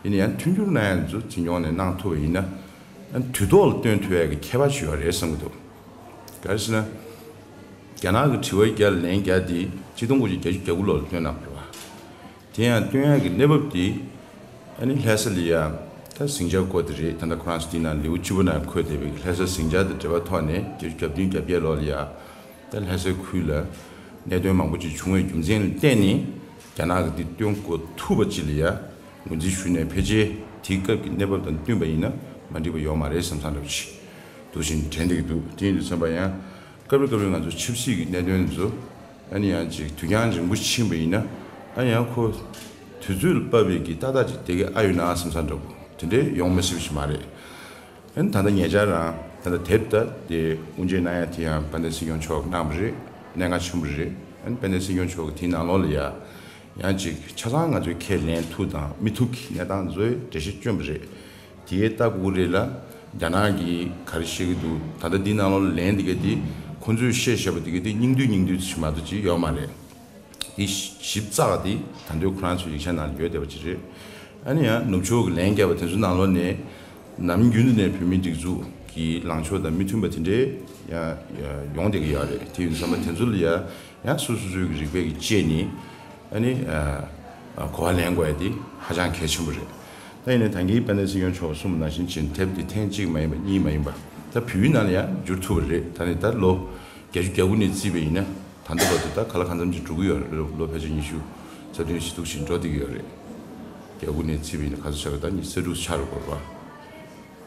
ཡིན་ན་ཡང་མཐུན་འགྱུར་གནང་ཡ་ཚོ་འཛིན་སྐྱོང་ནས་གནང་ཐུབ་པ་ཡིན་ན། ཨ། དུས་ཐོག་ལ་བཏོན་ཐུབ་ཡ་གི་ཁྱད་པར་ཞིག་ཡོད་རེད་བསམ་གྱི་འདུག་ག་རེ་ཟེར་ན། རྒྱ་ནག་གི་དྲི་བ་བརྒྱ་ལན་བརྒྱ་དེ་ཆིག་སྟོང་དགུ་བརྒྱ་བརྒྱད་ཅུ་གྱ་དགུ་ལོར་བཏོན་གནང་བ་རེད་བ། དེ་ཡང་བཏོན་ཡག་གི་གནས་བབ་དེ། ཨ་ནི་ལྷ་ས་ལ་ཡ་ད་ཟིང་ཆ་བཀོད་དེ་རེད། ད་ལྟ་ཁོ་རང་ཚོ་དེའི་ནང་ལེའུ་གཅིག་པ་ནང་འཁོད་བསྡད་པའི་ལྷ་ས་ཟིང་ཆ་དང་འབྲེལ་བ་ཐོག་ནས་བརྒྱད་ཅུ་གྱ་བདུན་གྱ་བརྒྱད་ལོ་ལ་ཡ། ད་ལྷ་སའི་ཁུལ་ལ་གནད་དོན་མང་པོ་ཅིག་བྱུང་བའི་རྒྱུ་མཚན་ལ་བརྟེན་ནས་རྒྱ་ནག་གིས་འདི་སྟོན་དགོས་ཐུག་པ་ཅིག་ལ་ཡ་ངོས་འཛིན་ཞུས་ནས། ཕལ་ཆེར་དེའི་སྐབས་ཀྱི་གནས་བབ་དང་བསྟུན་པ་ཡིན་ན་མ་འགྲིག་པ་ཡོད་མ་རེད་བསམ་བསམ་འདྲ་པོ་ཅིག་འདུག་བཞིན་དྲན་བསྡད་ཀྱི་འདུག་དེ་ཡིན་དུས་ཙམ་པ་ཡང་། སྐབས་རེ་སྐབས་རེ་ང་ཚོ་ཆབ་སྲིད་ཀྱི་གནད་དོན་ཚོ། ཨ་ནི་ཡང་ཅིག་དུས་འགྱངས་རིང་པོ་ཕྱིན་པ་ཡིན་ན། ཨ་ནི་ཡང་ཁོ་དུས་ཚོད་ལ་དཔག་པའི་གི་ཏག་ཏག་ཅིག་བསྡད་ཀྱི་ཨ་ཡོད་ན་བསམ་བསམ་འདྲ་པོ་དེ་འདྲའི་ཡོང་མི་སྲིད་པ་ཞིག་མ་རེད། ཨ་ནི་ད་ལྟ་ཉེ་ཆར་རང་ད་ལྟ་དེབ་ད་དེ་དབུ་འབྱེད་གནང་ཡ་དེ་ཡང་དཔལ་ལྡན་སྲིད་སྐྱོང་མཆོག་གནང་བ་རེད། གནད་འགག་ཆེན་པོ་རེད། ཨ་ནི་དཔལ་ལྡན་སྲིད་སྐྱོང་མཆོག་གིས་དེའི་ནང་ལོགས་ལ་ཡ་ཡང་ཅིག་ཆ་ཚང་ང་ཚོས་ཁས་ལེན་ཐུབ་དང་མི་ཐུབ་ཀྱི་གནས་སྟངས་ཚོའི་འགྲེལ་བཤད་བསྐྱོན་པ་རེད། དེའི་ལྟ་དགོས་རེད་ལ། རྒྱ་ནག་གིས་ག་རེ་བཤད་ཀྱི་འདུག་ད་ལྟ་འདི་ནང་ལོགས་ལ་ལན་འདི་ག་དེ་ཁོང་ཚོས་བཤད་བཞག་པ་འདི་ག་དེ་སྙིང་བསྡུས་སྙིང་བསྡུས་ཅིག་མ་གཏོགས་ཅིག་ཡོད་མ་རེད། འདི་ཞིབ་ཚགས་འདི་ད་དུང་ཁོ་རང་ཚོའི་ཡིག་ཆ་ནང་ཡོད་བསྡད་པ་ཅིག་རེད། ཨ་ནི་ཡང་ནུབ་ཕྱོགས་ཀྱི་ལན་བརྒྱབ་པ་དེ་ཚོའི་ནང་ལོགས་ནས་ནམ་རྒྱུན་དུ་ནས་བོད་མིའི་སྒྲིག་འཛུགས་ཀྱི་ལངས་ཕྱོགས་དང་མི་མཐུན་པ་དེ་འདྲའི་ཡང་ཡང་ཡོང་བསྡད་ཀྱི་ཡོད་རེད། དེ་ཡིན་ཙང་མ་དེ་ཚོ་ལ་ཡང་ཡང་སོ་སོ་སོའི་གི་རིག་པའི་གི་དཔྱད་ནི། ཨ་ནི་ཨ་ཨ་གོ་བ་ལེན་དགོས་ཡ་དེ་ཧ་ཅང་གལ་ཆེན་པོ་རེད། ད་ཡིན་ནའི་ད་གིན་དཔལ་ལྡན་སྲིད་སྐྱོང་མཆོག་གསུངས་པ་ནང་བཞིན་བྱས་ནས་དེབ་འདི་ཐེངས་གཅིག་མ་ཡིན་པ་གཉིས་མ་ཡིན་པ་ད་བོད་ཡིག་ནང་ལ་ཡང་བསྒྱུར་ཐུབ་པ་རེད། ད་ནི་ད་ལོ་བརྒྱད་ཅུ་གྱ་དགུ་ནས་བརྩིས་པ་ཡིན་ན་ད་ལྟ་བར་དུ་ད་ག་ལ་གང་འཚམ་ཅིག་འགྲོ་གི་ཡོད་རེད། ལོ་ལོ་ཕལ་ཆེར་ཉི་ཤུ་རྩ་བདུན་ཞིག་འདུག་བཞིན་འགྲོ་བསྡད་ཀྱི་ཡོད་རེད། གྱ་དགུ་ནས་བརྩིས་པ་ཡིན་ན་ག་ཚོད་ཆགས་རེད། ད་ཉི་ཤུ་རྩ་དྲུག་ཆགས་རེད་དགོས་རེད་པ།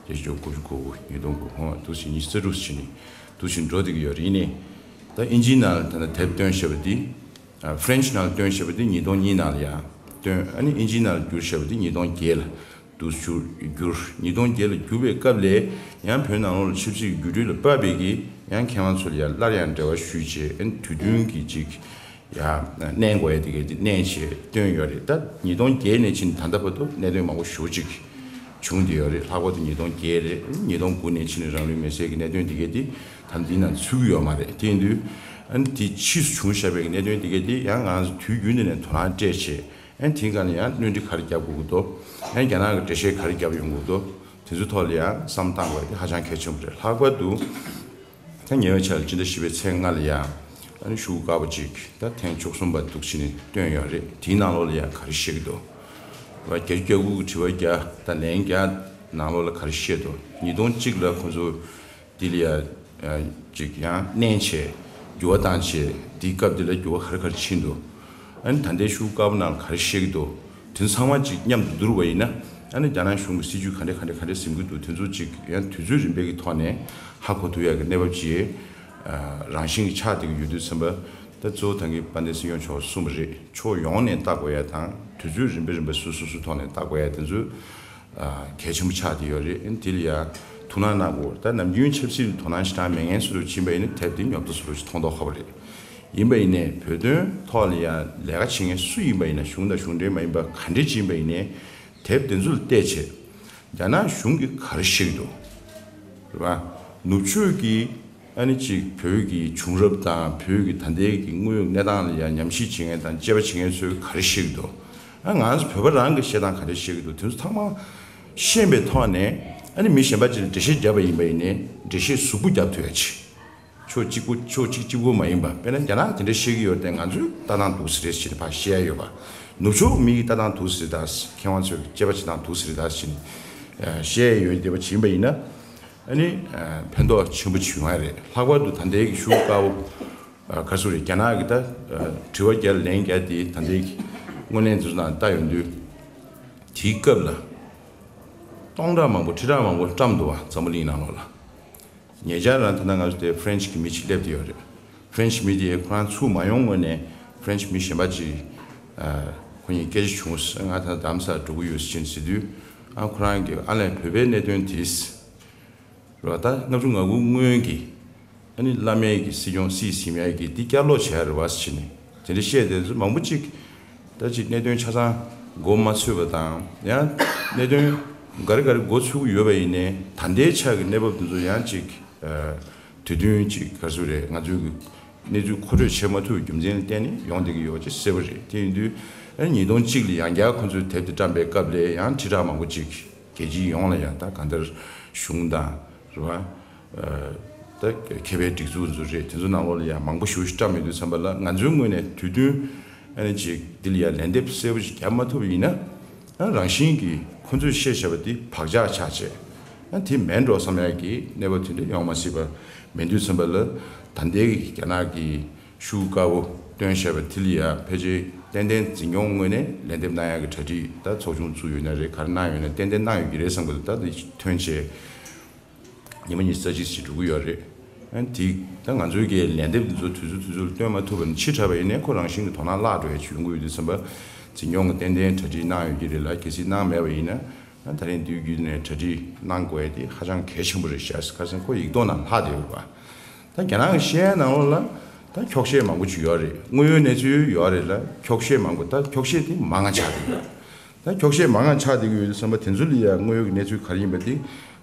བརྒྱད་ཅུ་གྱ་དགུ། ཉི་ཤུ་གོ་དགུ། ཉིས་སྟོང་གོ་དགུ། འདུག་བཞིན་ཉི་ཤུ་རྩ་དྲུག་ཕྱིན་ནས་འདུག་བཞིན་འགྲོ་བསྡད་ཀྱི་ཡོད་རེད། ཡིན་ནའི་ད་ཨིན་ཇིའི་ནང་ལ་ད་ལྟ་དེབ་བཏོན་བཞག་པ་འདི། ཨ། ཧྥ་རན་ཆི་ནང་ལ་བཏོན་བཞག་པ་འདི་ཉིས་སྟོང་གཉིས་ནང་ལ་ཡང་བཏོན། ཨ་ནི་ཨིན་ཇིའི་ནང་ལ་བསྒྱུར་བཞག་པ་འདི་ཉིས་སྟོང་བརྒྱད་ལ་འདུག་བསྒྱུར་བསྒྱུར། ཉིས་སྟོང་བརྒྱད་ལ་བསྒྱུར་བའི་སྐབས་ལ་ཡང་བོད་ནང་ལོགས་ལ་ཆབ་སྲིད་ཀྱི་འགྱུར་འགྲོས་ལ་དཔག་པའི་གི་ཡང་མཁས་དབང་ཚོ་ལ་ཡང་སླར་ཡང་འབྲེལ་བ་ཞུས་བྱས། ཨ་ནི་དུས་བསྟུན་གྱི་ཅིག་ཡ་མནན་དགོས་ཡ་དེ་གའི་དེ་མནན་བྱས་བཏོན་ཡོད་རེད། ད་ཉིས་སྟོང་བརྒྱད་ནས་ཕྱིན་ད་ལྟ་བར་དུ་གནད་དོན་མང་པོ་ཞེ་པོ་ཅིག་བྱུང་བསྡད་ཡོད་རེད། ལྷག་པར་དུ་ཉིས་སྟོང་བརྒྱད་རེད། ཉིས་སྟོང་དགུ་ནས་ཕྱིན་རང་ལུས་མེར་སྲེག་གི་གནད་དོན་དེ་གའི་དེ་ད་འདི་ནང་ཚུད་ཀྱི་ཡོད་མ་རེད། དེ་ཡིན་དུས་ཨ་ནི་དེ་ཕྱིས་སུ་བྱུང་བཞག་པའི་གནད་དོན་དེ་གའི་དེ་ཡང་ང་ཚོ་དུས་རྒྱུན་དུ་ནས་དོ་སྣང་སྤྲད་བྱས། ཨ་ནི་དེའི་སྒང་ལ་ཡང་བསྣོན་འཕྲི་ག་རེ་རྒྱབ་དགོས་ཀྱི་འདུག་ཨ་ནི་རྒྱ་ནག་གི་འགྲེལ་བཤད་ག་རེ་རྒྱབ་ཡོང་དགོས་ཀྱི་འདུག་དེ་ཚོའི་ཐོག་ལ་ཡང་བསམ་བློ་བཏང་དགོས་ཡ་དེ་ཧ་ཅང་གལ་ཆེན་པོ་རེད། ལྷག་པར་དུ། ད་ཉེ་བའི་ཆར་ཕྱི་ཟླ་བཞི་པའི་ཚེས་ལྔ་ལ་ཡང་ཨ་ནི་ཤོག་བུ་དཀར་པོ་ཅིག་ད་ཐེངས་བཅུ་གསུམ་པ་འདུག་བྱས་ནས་བཏོན་ཡོད་རེད། དེའི་ནང་ལོགས་ལ་ཡང་ག་རེ་བཤད་ཀྱི་འདུག་བ། བརྒྱད་ཅུ་གྱ་དགུ་གི་དྲི་བ་བརྒྱ་དང་ལན་བརྒྱ་ནང་ལོགས་ལ་ག་རེ་བཤད་འདུག་ཉིས་སྟོང་གཅིག་ལ་ཁོང་ཚོ་འདི་ལ་ཡང་ཅིག་ཡང་མནན་བྱས་འགྱུར་བ་བཏང་བྱས། འདིའི་སྐབས་འདི་ལ་འགྱུར་བ་ག་རེ་ག་རེ་ཕྱིན་འདུག་ཨ་ནི་ད་ལྟའི་ཤོག་བུ་དཀར་པོ་ནང་ལ་ག་རེ་བཤད་ཀྱི་འདུག་དེ་ཚང་མ་གཅིག་མཉམ་དུ་བསྡུར་བ་ཡིན་ན། ཨ་ནི་རྒྱ་ནག་གཞུང་གི་སྲིད་ཇུས་ག་འདྲ་ག་འདྲ་ག་འདྲ་འཛིན་གྱི་འདུག་དེ་ཚོ་གཅིག་ཡང་དུས་ཚོད་རིམ་པའི་གི་ཐོག་ནས་ཧ་གོ་ཐུབ་ཡག་གི་གནས་བབ་ཅིག་ཨ། རང་བཞིན་གྱི་ཆགས་བསྡད་ཀྱི་ཡོད་དུས་ཙམ་པ། ད་གཙོ་བོ་ད་གིན་དཔལ་ལྡན་སྲིད་སྐྱོང་མཆོག་གསུངས་པ་རེད། ཕྱོགས་ཡོངས་ནས་བལྟ་དགོས་ཡ་དང་དུས་ཚོད་རིམ་པ་རིམ་པ་སོ་སོ་སོ་ཐོག་ནས་བལྟ་དགོས་ཡ་དེ་ཚོ་ཨ། གལ་ཆེན་པོ་ཆགས་བསྡད་ཡོད་རེད། ཨ་ནི་དེ་ལ་ཡ་ཐུགས་སྣང་གནང་དགོས། ད་ནམ་རྒྱུན་ཆབ་སྲིད་ལ་དོ་སྣང་ཞེ་དྲག་མེད་མཁན་སུ་རུ་ཕྱིན་པ་ཡིན་ན་དེབ་དེ་ཉོབ་ཏོ་སུ་རུ་ཞིག་མཐོང་མདོག་ཁ་པོ་རེད། ཡིན་པ་ཡིན་ནའི་བོད་དོན་ཐོག་ལ་ཡང་ལས་ཀ་བྱེད་མཁན་སུ་ཡིན་པ་ཡིན་ན། གཞུང་དང་གཞུང་འབྲེལ་མ་ཡིན་པ་ག་འདྲས་ཅིག་ཡིན་པ་ཡིན་ནའི་དེབ་དེ་ཚོ་ལ་བལྟས་བྱས། རྒྱ་ནག་གཞུང་གིས་ག་རེ་བཤད་ཀྱི་འདུག་རེད་པ། ནུབ་ཕྱོགས་ཀྱི་ཨ་ནི་ཅིག་བོད་ཀྱི་བྱུང་རབས་དང་བོད་ཀྱི་ད་ལྟའི་གི་དངོས་ཡོད་གནས་སྟངས་ལ་ཡང་ཉམས་ཞིབ་བྱེད་མཁན་དང་དཔྱད་པ་བྱེད་མཁན་ཚོས་ག་རེ་བཤད་ཀྱི་འདུག་ཨ། ང་ཚོ་བོད་པ་རང་གི་བཤད་སྟངས་ག་རེ་བཤད་ཀྱི་འདུག་དེ་ཚོ་ཚང་མ་ཤེས་པའི་ཐོག་ནས། ཨ་ནི་མི་གཞན་པ་ཅིག་ལ་འགྲེལ་བཤད་བརྒྱབ་པ་ཡིན་པ་ཡིན་ནའི་འགྲེལ་བཤད་གཟུགས་པོ་བརྒྱབ་ཐུབ་ཡ་ཆེ། ཕྱོགས་གཅིག་པུ་ཕྱོགས་གཅིག་གཅིག་པུ་མ་ཡིན་པ། དཔེར་ན་རྒྱ་ནག་དེ་འདྲ་བཤད་ཀྱི་ཡོད་དེ་ང་ཚོས་ལྟ་སྟངས་འདུག་ཟེར་རེད་ཟེར་ནས་ཕར་བཤད་ཡ་ཡོད་པ། ནུབ་ཕྱོགས་མི་གི་ལྟ་སྟངས་འདུག་ཟེར་ད། མཁས་དབང་ཚོས་དཔྱད་པ་བྱེད་སྟངས་འདུག་ཟེར་ད་ཟེར་ནས་བཤད་ཡོད་བསྡད་པ་བྱིན་པ་ཡིན་ན། ཨ་ནི་ཕན་ཐོགས་ཆེན་པོ་བྱུང་བ་རེད། ལྷག་པར་དུ་ད་ལྟའི་གི་ཤུགས་དཀར་པོ། ག་སུ་རེད། རྒྱ་ནག་གི་ད་དྲི་བ་བརྒྱ་ལན་བརྒྱ་དེ་ད་ལྟའི་གི་དངོས་གནས་འཛུལ་ན་ལྟ་ཡོང་དུས། དེའི་སྐབས་ལ་སྟོང་ཕྲག་མང་པོ་ཁྲི་ཕྲག་མང་པོ་བཀྲམ་འདུག་བ། འཛམ་བུ་གླིང་ནང་ལོགས་ལ། ཉེ་ཆར་རང་ད་ལྟ་ང་ཚོ་དེ་ཧྥ་རན་ཆི་གི་མི་གཅིག་སླེབས་བསྡད་ཡོད་རེད། ཧྥ་རན་ཆི་མི་དེ་ཁོ་རང་ཚུར་མ་ཡོང་སྔོན་ནས་ཧྥ་རན་ཆི་མི་གཞན་པ་གཅིག་ཁོ་གཉིས་སྐད་ཆ་བྱུང་། ང་ད་རྡ་རམ་ས་ལ་འགྲོ་གི་ཡོད་ཟེར་ཟེར་དུས། ཨ་ཁོ་རང་གིས་ཨ་ལས་བོད་པའི་གནད་དོན་དེ་རེད་བ། ད་ལྔ་བཅུ་ང་དགུ་སྔོན་གྱི་ཨ་ནི་བླ་མའི་གི་སྲིད་སྐྱོང་སྲིད་ཟིན་ཡ་གི་འདི་བསྐྱར་ལོག་བྱས་རེད་བ་ཟེར་ནས་དེ་འདྲ་བཤད་བསྡད་ཚོ་མང་པོ་ཅིག་ད་ཅིག་གནད་དོན་ཆ་ཚང་མགོ་མ་ཚོས་པ་དང་། ཡང་གནད་དོན་ག་རེ་ག་རེ་མགོ་ཚོས་ཀྱི་ཡོད་པ་ཡིན་ནའི་ད་ལྟའི་ཆ་གི་གནས་བབ་འདི་ཚོ་ཡང་ཅིག་དུས་རྒྱུན་ཅིག་ག་ཚོད་རེད། ང་ཚོའི་གི་གནས་ཚུལ་མཁོ་སྤྲོད་བྱེད་མ་ཐུབ་པའི་རྒྱུ་མཚན་ལ་བརྟེན་ནས་ཡོང་བསྡད་ཀྱི་ཡོད་ཅེས་གསལ་པོ་རེད། དེ་ཡིན་དུས་ཨ་ཉིས་སྟོང་གཅིག་ལ་ཡང་བསྐྱར་ཁོ་ཚོས་དེབ་དེ་བཀྲམ་པའི་སྐབས་ལ་ཡང་ཁྲི་ཕྲག་མང་པོ་ཅིག་རྒྱལ་སྤྱི་ཡོངས་ལ་ཡང་ད་གང་ལྟར་གཞུང་དང་རེད་བ། ད་མཁས་པའི་སྒྲིག་འཛུགས་ཚོ་རེད། དེ་ཚོ་ནང་ལོགས་ལ་ཡང་མང་པོ་ཞེ་པོ་ཞིག་བཀྲམ་ཡོད་དུས་ཙམ་པ་ལ་ང་ཚོའི་ངོས་ནས་དུས་རྒྱུན་ཨ་ནི་ཅིག་འདི་ལ་ཡང་ལན་འདེབས་གསལ་པོ་ཞིག་བརྒྱབ་མ་ཐུབ་པ་ཡིན་ན། ཨ་རང་བཞིན་གྱིས་ཁོ་ཚོས་བཤད་བཞག་པ་འདི་བག་ཆགས་ཆགས་བྱས། ཨ་དེ་མེད་འགྲོ་བསམ་ཡག་གི་གནས་བབ་དེ་འདྲ་ཡོང་མ་སྲིད་པ་མེད་དུས་ཙམ་པ་ལ། ད་ལྟའི་གི་རྒྱ་ནག་གི་ཤུགས་དཀར་པོ་བཏོན་བཞག་པ་དེ་ལ་ཡང་ཕལ་ཆེར་ཏན་ཏན་འཛིན་སྐྱོང་ངོས་ནས་ལན་འདེབས་གནང་ཡག་གི་གྲ་སྒྲིག་ད་ཚོགས་ཆུང་བཙུགས་ཡོད་ན་རེད། ག་རེ་གནང་ཡོད་ན་ཏན་ཏན་གནང་ཡོད་ཀྱི་རེད་བསམ་གི་འདུག་ད་དེ་ཐོན་བྱས། ཉི་མ་ཉི་ཤུ་རྩ་གཅིག་ཅིག་འགྲོ་གི་ཡོད་རེད། ཨ་དེ་ད་ང་ཚོའི་གི་ལན་འདེབས་འདི་ཚོ་དུས་ཚོད་དུས་ཚོད་ལ་སྟོན་མ་ཐུབ་པ་ནི་ཕྱི་དྲགས་པ་ཡིན་ནའི་ཁོ་རང་བཞིན་གྱི་དོ་སྣང་བརླག་འགྲོ་ཡ་ཅིག་ཡོང་གི་ཡོད་དུས་ཙམ་པ། འཛིན་སྐྱོང་གི་ཏན་ཏན་གྲ་སྒྲིག་གནང་ཡོད་ཀྱི་རེད་ལ། གལ་སྲིད་གནང་མེད་པ་ཡིན་ན། ཨ་ད་རིང་དུས་རྒྱུན་ནས་གྲ་སྒྲིག་གནང་དགོས་ཡ་དེ་ཧ་ཅང་གལ་ཆེན་པོ་རེད་ཤག་ཁ་སང་ཁོ་ཡིག་ཐོག་ནང་ལྷག་བསྡད་ཡོད་རེད་པ། ད་རྒྱ་ནག་གི་བཤད་ཡ་ནང་ལོགས་ལ་ད་འཁྱོག་བཤད་མང་པོ་ཅིག་ཡོད་རེད། དངོས་ཡོད་གནས་ཚུལ་ཡོད་རེད་ལ། འཁྱོག་བཤད་མང་པོ། ད་འཁྱོག་བཤད་དེ་མང་ང་ཆགས་ཀྱི་ཡོད། ད་འཁྱོག་བཤད་མང་ང་ཆགས་བསྡད་ཀྱི་ཡོད་དུས་ཙམ་པ་དེ་ཚོ་ལ་ཡ་དངོས་ཡོད་ཀྱི་གནས་ཚུལ་ག་རེ་ཡིན་པ་དེ།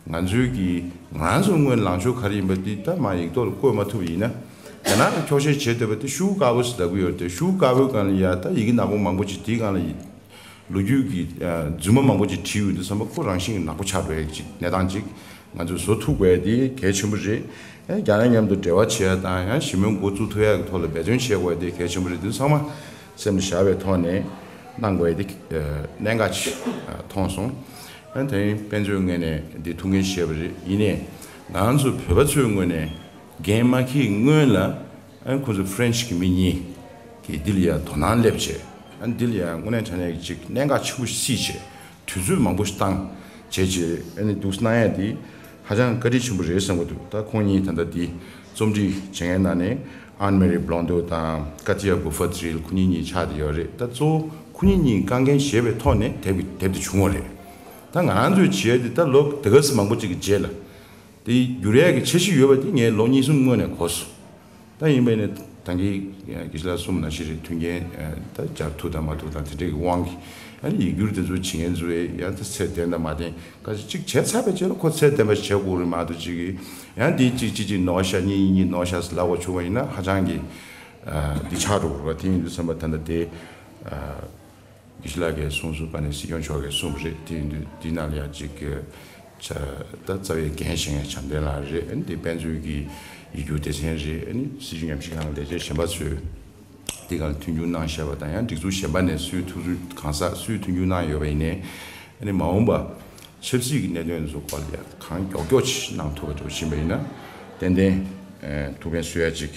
ང་ཚོའི་གི་ང་རང་ཚོ་སྔོན་ལངས་ཕྱོགས་ག་རེ་ཡིན་པ་དེ་ད་མར་ཡིག་ཐོག་ལ་བཀོད་མ་ཐུབ་པ་ཡིན་ན། རྒྱ་ནག་གི་འཁྱོག་བཤད་བྱེད་འདོད་པ་དེ་ཤུགས་དཀར་པོ་ཟེར་ལབ་ཀྱི་ཡོད་དེ། ཤུགས་དཀར་པོའི་སྒང་ལ་ཡ་ད་ཡི་གེ་ནག་པོ་མང་པོ་ཅིག་དེའི་སྒང་ལ་ཡི་ལོ་རྒྱུས་ཀྱི་རྫུན་མ་མང་པོ་ཅིག་བྲིས་ཡོད་དུས་ཙམ་པ་ཁོ་རང་བཞིན་གྱི་ནག་པོ་ཆགས་འགྲོ་ཡ་ཅིག་གནས་སྟངས་ཅིག་ང་ཚོས་བཟོ་ཐུབ་དགོས་ཡ་དེ་གལ་ཆེན་པོ་རེད། ཨེ་རྒྱ་ནག་མཉམ་དུ་འབྲེལ་བ་བྱེད་ཡ་དང་ཡང་ཞི་མོལ་འགོ་བཙུགས་ཐུབ་ཡ་གི་ཐོག་ལ་འབད་བརྩོན་བྱེད་དགོས་ཡ་དེ་གལ་ཆེན་པོ་རེད། དེ་ཚང་མ་སེམས་ལ་བཞག་པའི་ཐོག་ནས་གནང་དགོས་ཡ་དེ་གནད་འགག་ཅིག་མཐོང་སོང་། ཨ་དེ་རིང་དཔེ་མཛོད་ངོས་ནས་འདི་ཐུགས་འགན་བཞེས་པ་རེད། ཡིན་ནའི་ང་ཚོ་བོད་པ་ཚོའི་ངོས་ནས་འགན་མ་འཁྱེར་སྔོན་ལ། ཨ་ཁོ་ཚོ་ཧྥ་རན་ཆི་གི་མི་གཉིས་ཀྱིས་འདི་ལ་ཡ་དོ་སྣང་སླེབས་བྱས། ཨ་འདི་ལ་ཡ་དངོས་གནས་དྲང་གནས་ཀྱི་ཅིག་གནད་འགག་ཆེན་པོ་སྲིད་བྱས། དུས་ཚོད་མང་པོ་ཞིག་བཏང་བྱས་བྱས། ཨ་ནི་འདུག་གནང་ཡ་དེ་ཧ་ཅང་བཀའ་དྲིན་ཆེན་པོ་རེད་བསམ་གྱི་འདུག་ད་ཁོང་གཉིས་ད་ལྟ་འདི་རྩོམ་སྒྲིག་བྱེད་མཁན་ནང་ནས་ཨན་མེ་རི་བྷི་ལོན་དོ་དང་ཀ་ཏི་ཡ་བུ་ཧྥ་ཏི་རིལ་ཁོ་གཉིས་གཉིས་ཆགས་བསྡད་ཡོད་རེད། ད་གཙོ་བོ་ཁོ་གཉིས་གཉིས་དཀའ་ངལ་བཞེས་པའི་ཐོག་ནས་དེབ་ཀྱི་དེབ་དེ་བྱུང་བ་རེད། ད་ང་རང་ཚོས་བྱས་ཏེ་ད་ལོ་དེ་ག་ཙམ་མང་པོ་ཅིག་གི་རྗེས་ལ་དེ་བསྒྱུར་ཡས་ཀྱི་འཆར་གཞི་ཡོད་པ་དེ་ངས་ལོ་གཉིས་གསུམ་སྔོན་ནས་གོ་སོང་། ད་ཡིན་པས་ནས་ད་གིན་དགེ་བཤེས་ལགས་གསུངས་ནང་བཞིན་རེད། མཐུན་རྐྱེན་ད་སྦྱར་ཐུབ་དང་མ་ཐུབ་དང་དེ་འདྲའི་གི་དབང་གིས་ཨ་ནི་ཡིག་སྒྱུར་དེ་ཚོ་བྱེད་མཁན་ཚོ་ཡང་ད་ཚད་ལྡན་དང་མ་ལྡན་ག་ཚོད་ཅིག་བྱས་ཚར་བའི་རྗེས་ལ་ཁོ་ཚད་ལྡན་པ་ཞིག་བྱེད་དགོས་རེད་མ་གཏོགས་ཅིག་གིས་ཡང་དེ་གཅིག་གཅིག་གཅིག་ནོར་བཤད་གཉིས་གཉིས་ནོར་བཤད་ཟེར་ལབ་པ་བྱུང་བ་ཡིན་ན་ཧ་ཅང་གི་འདི་ཆགས་འགྲོ་གི་རེད་པ། དེ་ཡིན་དུས་ཙམ་པ་ད་ལྟ་དེ། དགེ་བཤེས་ལགས་ཀྱིས་གསུངས་སོང་། དཔལ་ལྡན་སྲིད་སྐྱོང་མཆོག་གིས་གསུངས་པ་རེད། དེ་ཡིན་དུས་འདི་ནང་ལ་ཡང་ཅིག་གི་ད་རྩ་བའི་འགན་བཞེས་མཁན་བྱམས་ལྡན་ལགས་རེད། ཨ་ནི་དེ་དཔེ་མཛོད་ཀྱི་ཡིག་སྒྱུར་སྡེ་ཚན་རེད། ཨ་ནི་སྲིད་བྱུས་ཉམས་ཞིབ་ཁང་ལས་བྱེད་གཞན་པ་ཚོས་འདི་ག་ལ་མཐུན་འགྱུར་གནང་བཞག་པ་དང་ཡང་སྒྲིག་འཛུགས་གཞན་པ་ནས་སུས་ཐུགས་གཙོ་གང་ཟག་སུས་མཐུན་འགྱུར་གནང་ཡོད་པ་ཡིན་ནའི་ཨ་ནི་མ་འོངས་པ་ཆབ་སྲིད་ཀྱི་གནད་དོན་ཚོ་སྐོར་ལ་ཡང་གང་མགྱོགས་མགྱོགས་ཅིག་གནང་ཐུབ་པ་འདྲ་པོ་ཕྱིན་པ་ཡིན་ན་ཏན་ཏན་ཐུགས་ཕན་གསོས་ཡ་ཅིག་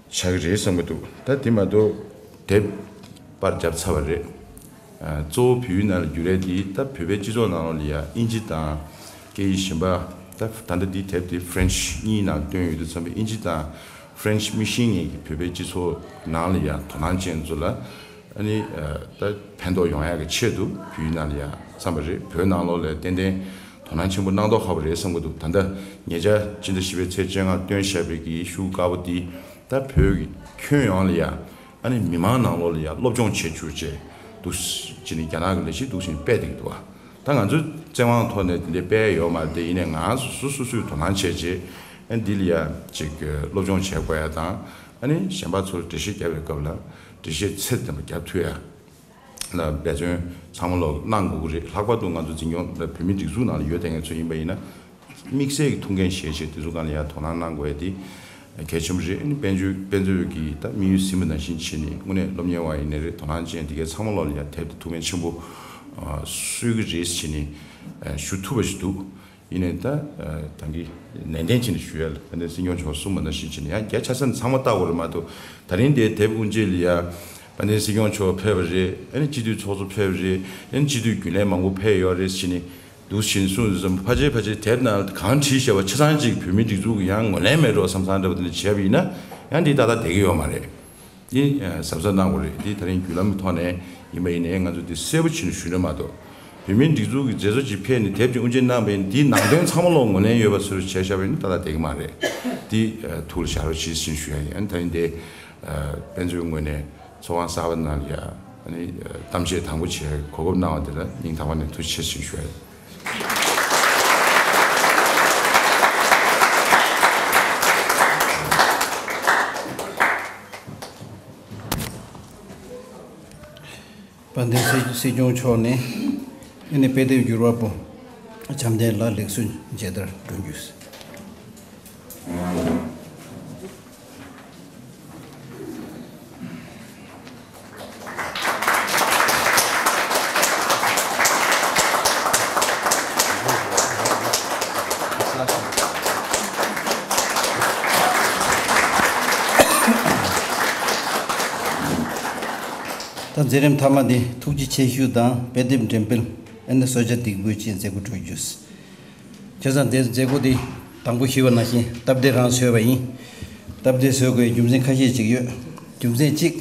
ཆགས་ཀྱི་རེད་བསམ་གྱི་འདུག་ད་དེ་མ་གཏོགས་དེབ་པར་བརྒྱབ་ཚར་བ་རེད། ཨ་གཙོ་བོ་བོད་ཡིག་ནང་ལ་བསྒྱུར་ཡས་དེ་ད་བོད་པའི་སྤྱི་ཚོགས་ནང་ལོགས་ལ་ཡ་ཨིན་ཇི་དང་སྐད་ཡིག་གཞན་པ་ད་ད་ལྟ་འདི་དེབ་དེ་ཧྥ་རན་ཆི་གཉིས་ནང་བཏོན་ཡོད་དུས་ཙམ་པ་ཨིན་ཇི་དང་ཧྥ་རན་ཆི་མི་ཤེས་མཁན་གྱི་བོད་པའི་སྤྱི་ཚོགས་ནང་ལ་ཡ་དོ་སྣང་ཅན་ཚོ་ལ་ཨ་ནི་ད་ཕན་ཐོགས་ཡོང་ཡག་གི་ཆེད་དུ་བོད་ཡིག་ནང་ལ་ཡ་བརྩམས་པ་རེད། བོད་ནང་ལོགས་ལ་ཏན་ཏན་དོ་སྣང་ཆེན་པོ་གནང་མདོག་ཁ་པོ་རེད་བསམ་གྱི་འདུག་ད་ལྟ་ཉེ་ཆར་སྤྱི་ཟླ་བཞི་པའི་ཚེས་བཅོ་ལྔ་བཏོན་བཞག་པའི་གི་ཤུགས་དཀར་པོ་འདི། ད་བོད་ཀྱི་ཁྱོན་ཡོངས་ལ་ཡ་ཨ་ནི་མི་མང་ནང་ལོགས་ལ་ཡ་སློབ་སྦྱོང་བྱེད་བཅུག་བྱས་འདུག་ཅེས་ནི་རྒྱ་ནག་གི་ལས་གཞི་འདུག་ཅེས་ནི་སྤེལ་བསྡད་ཀྱི་འདུག་བ། ད་ང་ཚོའི་བཙན་དབང་ཐོག་ནས་དེ་འདྲའི་སྤེལ་ཡོད་མ་རེད་དེ། ཡིན་ནའི་ང་རང་སོ་སོ་སོ་སོས་དོ་སྣང་བྱས་རྗེས་ཨ་འདི་ལ་ཡ་ཅིག་སློབ་སྦྱོང་བྱེད་དགོས་ཡ་དང་ཨ་ནི་གཞན་པ་ཚོར་འགྲེལ་བཤད་རྒྱབ་པའི་སྐབས་ལ་འགྲེལ་བཤད་ཚད་ལྡན་པ་རྒྱབ་ཐུབ་ཡ། ལ་འབད་བརྩོན་ཚང་མ་ལོག་གནང་དགོས་ཀྱི་རེད། ལྷག་པར་དུ་ང་ཚོ་འཛིན་སྐྱོང་ལ་བོད་མིའི་སྒྲིག་འཛུགས་ནང་ལ་ཡོད་བསྡད་མཁན་ཚོ་ཡིན་པ་ཡིན་ན། དམིགས་བསལ་གྱི་ཐུགས་འགན་བཞེས་བྱས་དེ་ཚོ་སྒང་ལ་ཡང་དོ་སྣང་གནང་དགོས་ཡ་དེ་ གལ་ཆེན་པོ་རེད། ཨ་ནི་དཔལ་འབྱོར་དཔལ་འབྱོར་གྱི་ད་དམིགས་ཡུལ་ཟིན་པ་ནང་བཞིན་བྱས་ནས་དངོས་གནས་སློབ་གཉེར་བ་ཡིན་ནའི་རེད། དོ་སྣང་ཅན་དེ་གའི་ཚང་མ་ལོག་ལ་ཡ་དེབ་དེ་ཐུགས་ཕན་ཆེན་པོ་གསོས་ཀྱི་རེད་ཟེར་བྱས་ནས་ཞུ་ཐུབ་པ་ཞིག་འདུག་ཡིན་ནའི་ད་ད་གིན་ནན་ཏན་བྱས་ནས་ཞུ་ཡ་ལ་དཔལ་ལྡན་སྲིད་སྐྱོང་མཆོག་གསུངས་པ་ནང་བཞིན་བྱས་ནས་ཡང་བརྒྱ་ཆ་ཚང་ཚང་མ་བལྟ་དགོས་རེད་མ་གཏོགས། ད་རིང་དེ་དེབ་དབུ་འབྱེད་ལ་ཡ་དཔལ་ལྡན་སྲིད་སྐྱོང་མཆོག་ཕེབས་པ་རེད། ཨ་ནི་སྤྱི་འཐུས་ཚོགས་གཙོ་ཕེབས་པ་རེད། ཨ་ནི་སྤྱི་འཐུས་རྒྱུན་ལས་མང་པོ་ཕེབས་ཡོད་རེད་ཟེར་ནས་འདུག་བྱས་ནས་གསུངས་ཙམ་ཕལ་ཆེར་ཕལ་ཆེར་དེབ་ནང་གང་བྲིས་བཞག་པ་ཆ་ཚང་ཅིག་བོད་མིའི་སྒྲིག་འཛུགས་ཀྱི་ཡང་ངོས་ལེན་མེད་འགྲོ་བསམ་བསམ་འདྲ་པོ་དེ་འདྲ་བྱས་པ་ཡིན་ན་ཡང་འདི་ཏག་ཏག་བསྡད་ཀྱི་ཡོད་མ་རེད། འདི་གཟབ་གཟབ་གནང་དགོས་རེད། འདི་ད་རིང་བརྒྱུད་ལམ་གྱི་ཐོག་ནས་ཡིན་པ་ཡིན་ནའི་ང་ཚོ་འདི་གསལ་པོ་བྱས་ནས་ཞུས་ན་མ་གཏོགས། བོད་མིའི་སྒྲིག་འཛུགས་ཀྱི་མཛད་གཙོ་ཅིག་ཕེབས་ནས་དེབ་ཅིག་དབུ་འབྱེད་གནང་བ་ཡིན་ན་འདིའི་ནང་དོན་ཚང་མ་ལོག་ངོས་ལེན་ཡོད་པ་ཚོར་བྱས་བཞག་པ་ཡིན་ན་ཏག་ཏག་བསྡད་ཀྱི་མ་རེད། འདི་ཐུགས་ལ་བཞག་རོགས་གྱིས་ཞེས་ཞུ་ཡ་ཡིན། ད་རིང་འདི་དཔེ་མཛོད་ངོས་ནས་ཚོགས་ཁང་གསར་པ་ནང་ལ་ཡ་ཨ་ནི་གཏམ་བཤད་དང་པོ་བྱེད་གོ་སྐབས་གནང་བ་དེ་ལ་སྙིང་ཐག་པ་ནས་ཐུགས་རྗེ་ཆེ་ཞེས་ཞུ་ཡ་ཡིན། དཔལ་ལྡན་སྲིད་སྲིད་སྐྱོང་མཆོག་ནས་ཨ་ནི་དཔེ་དེབ་བསྒྱུར་བ་པོ་བྱམས་ལྡན་ལགས་ལེགས་གསོལ་མཇལ་དར་སྒྲོན་རྒྱུ། ད་མཛད་རིམ་མཐའ་མ་འདི་ཐུགས་རྗེ་ཆེ་ཞུ་དང་དཔེ་དེབ་འགྲེམས་སྤེལ་ཨ་ནི་གསོལ་ཇ་སྡིགས་འབུལ་བཅས་མཛད་སྒོ་གྲོལ་རྒྱུ། བྱས་ཙང་དེ་མཛད་སྒོ་འདི་དང་པོ་ཞུས་པ་ནང་བཞིན་སྟབས་བདེ་རང་བཟོས་པ་ཡིན། སྟབས་བདེ་བཟོ་དགོས་རྒྱུ་མཚན་ཁ་ཤས་ཅིག་ཡོད། རྒྱུ་མཚན་གཅིག་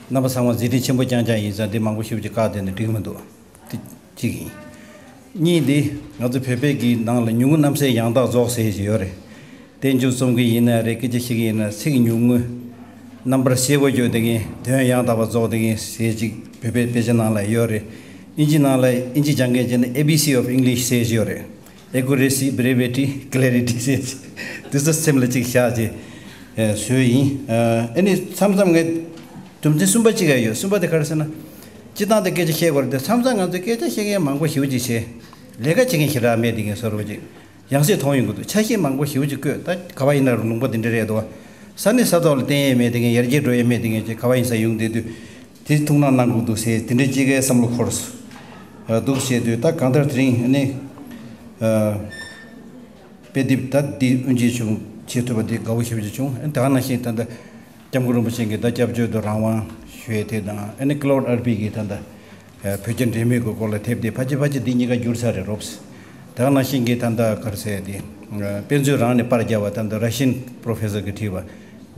རྣམ་པ་ཚང་མ་མཛད་འཕྲིན་ཆེན་པོ་རྐྱང་རྐྱང་ཡིན་ཙང་འདི་མང་པོ་ཞེ་པོ་ཅིག་བཀག་བསྡད་ན་འགྲིག་མི་འདུག་དེ་གཅིག་ཡིན། གཉིས་འདི་ང་ཚོ་བོད་པའི་གི་ནང་ལ་ཉུང་ངུ་རྣམ་སྲས་ཡང་དག་རྫོགས་ཟེར་ཞིག་ཡོད་རེད། བསྟན་བཅོས་རྩོམ་གྱི་ཡིན་ན་རེད། སྐད་ཆ་བཤད་ཀྱི་ཡིན་ན་ཚིག་ཉུང་ངུ་རྣམ་པར་ཤེས་པོ་བརྗོད་བསྡད་མཁན་དོན་ཡང་དག་པ་རྫོགས་བསྡད་མཁན་ཟེར་ཅིག་བོད་པའི་དཔེ་ཆ་ནང་ལ་ཡོད་རེད། ཨིན་ཇི་ནང་ལ་ཨིན་ཇི་སྦྱང་མཁན་བྱས་ན་A B C of English ཟེར་ཞིག་ཡོད་རེད། Accuracy, brevity, clarity ཟེར་ཅིག་དེ་ཚོ་སེམས་ལ་ཅིག་བཞག་ཅིག་བཟོས་ཡིན། ཨ་ནི་མཚམས་མཚམས་ངས་རྒྱུ་མཚན་གསུམ་པ་གཅིག་ཡང་ཡོད། གསུམ་པ་དེ་ག་རེ་ཟེར་ན། སྤྱིར་བཏང་དེ་སྐད་ཆ་བཤད་དགོས་རེད་དེ་མཚམས་མཚམས་ང་ཚོས་སྐད་ཆ་བཤད་མཁན་མང་པོ་ཞེ་པོ་ཅིག་བྱས། ལས་ཀ་བྱེད་མཁན་ཞེ་དྲག་མེད་དེ་ངས་བཟོ་འདྲ་ཅིག་ཡང་སེ་མཐོང་ཡོང་གི་འདུག་ཆ་ཤས་མང་པོ་ཞེ་པོ་ཅིག་བཀོད། ད་ག་བ་ཡིན་ན་རུང་ལུང་པ་དེ་འདྲ་རེད་དོ། ས་གནས་ས་ཐོག་ལ་བསྟན་ཡས་མེད་དེ་ངས་ཡར་རྒྱས་འགྲོ་ཡས་མེད་དེ་ངས་ཅིག་ག་བ་ཡིན་ས་ཡོང་བསྡད་དུས། དེ་ཐུགས་སྣང་གནང་དགོས་འདུག་ཟེར་དེ་འདྲ་ཅིག་གི་བསམ་བློ་འཁོར་སོང་། འདུག་བྱས་དུས་ད་གང་ལྟར་དེ་རིང་ཨ་ནི། དཔེ་དེབ་ད་འདི་དབུ་འབྱེད་བྱུང་བྱེད་ཐུབ་པ་འདི་དགའ་བོ་ཞེ་པོ་ཅིག་བྱུང་། ཨ་ནི་ད་ག་ནང་བཞིན་ད་ལྟ་སྐྱབས་མགོན་རིན་པོ་ཆེ་གིས་ད་སྐྱབས་བཅོལ་དུ་རང་དབང་ཞུ་ཡས་དེ་དང་། ཨ་ནི་Claude Arpi གིས་ད་ལྟ་བོད་རྒྱ་འབྲེལ་མོལ་གྱི་སྐོར་ལ་དེབ་དེ་ཕལ་ཆེར་ཕལ་ཆེར་འདི་གཉིས་ཀ་བསྒྱུར་ཚར་རེད་རོབས། ད་ག་ནང་བཞིན་གྱི་ད་ལྟ་ག་རེ་ཟེར་དེ་དཔེ་མཛོད་རང་ནས་པར་བརྒྱབ་པ་ད་ལྟ་Russian professor གིས་བྲིས་པ་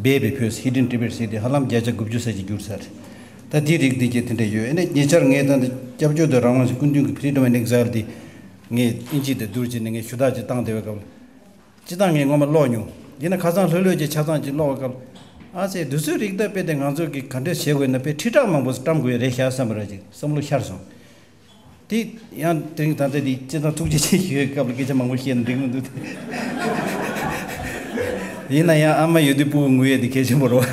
སྦས་པའི་བོད་Hidden Tibet ཟེར་དེ་ཧ་ལམ་བརྒྱ་ཆ་དགུ་བཅུ་ཙམ་ཅིག་བསྒྱུར་ཚར་རེད། ད་དེ་རིགས་འདི་གྱད་དེ་འདྲ་ཡོད། ཨ་ནི་ཉེ་ཆར་ངས་ད་ལྟ་སྐྱབས་བཅོལ་དུ་རང་དབང་ཞེས་སྐུ་མདུན་གྱི་Freedom and Exile དེ། ངས་ཨིན་ཇི་དང་བསྡུར་བྱས་ནས་ངས་ཞུ་དག་ཅིག་བཏང་བསྡད་པའི་སྐབས་ལ། སྤྱིར་བཏང་ངས་སྔོན་མ་ཀློག་མྱོང་། ཡིན་ན་ཁ་སང་ལྷོད་ལྷོད་ཀྱི་ཆ་ཚང་ཅིག་ཀློག་པའི་སྐབས་ལ། ཨ་ཙི་འདི་ཚོའི་རིགས་ད་དཔེ་དེ་ང་ཚོ་གིས་ག་འདྲས་བྱེད་དགོས་ན་དཔེ་ཁྲི་ཕྲག་མང་པོ་བཀྲམ་དགོས་རེད་ཤག་བསམ་པ་ར་ཅིག་བསམ་བློ་ཤར་སོང་། དེ་ཡང་དེ་རིང་ད་ལྟ་དེ་སྤྱིར་བཏང་ཐུགས་རྗེ་ཆེ་ཞུ་བའི་སྐབས་ལ་སྐད་ཆ་མང་པོ་བཤད་ན་འགྲིག་མི་འདུག་སྟེ། ཡིན་ན་ཡང་ཨ་མ་ཡོད་དུས་སྤུ་གུ་ངུ་ཡས་དེ་གལ་ཆེན་པོ་རེད་བ།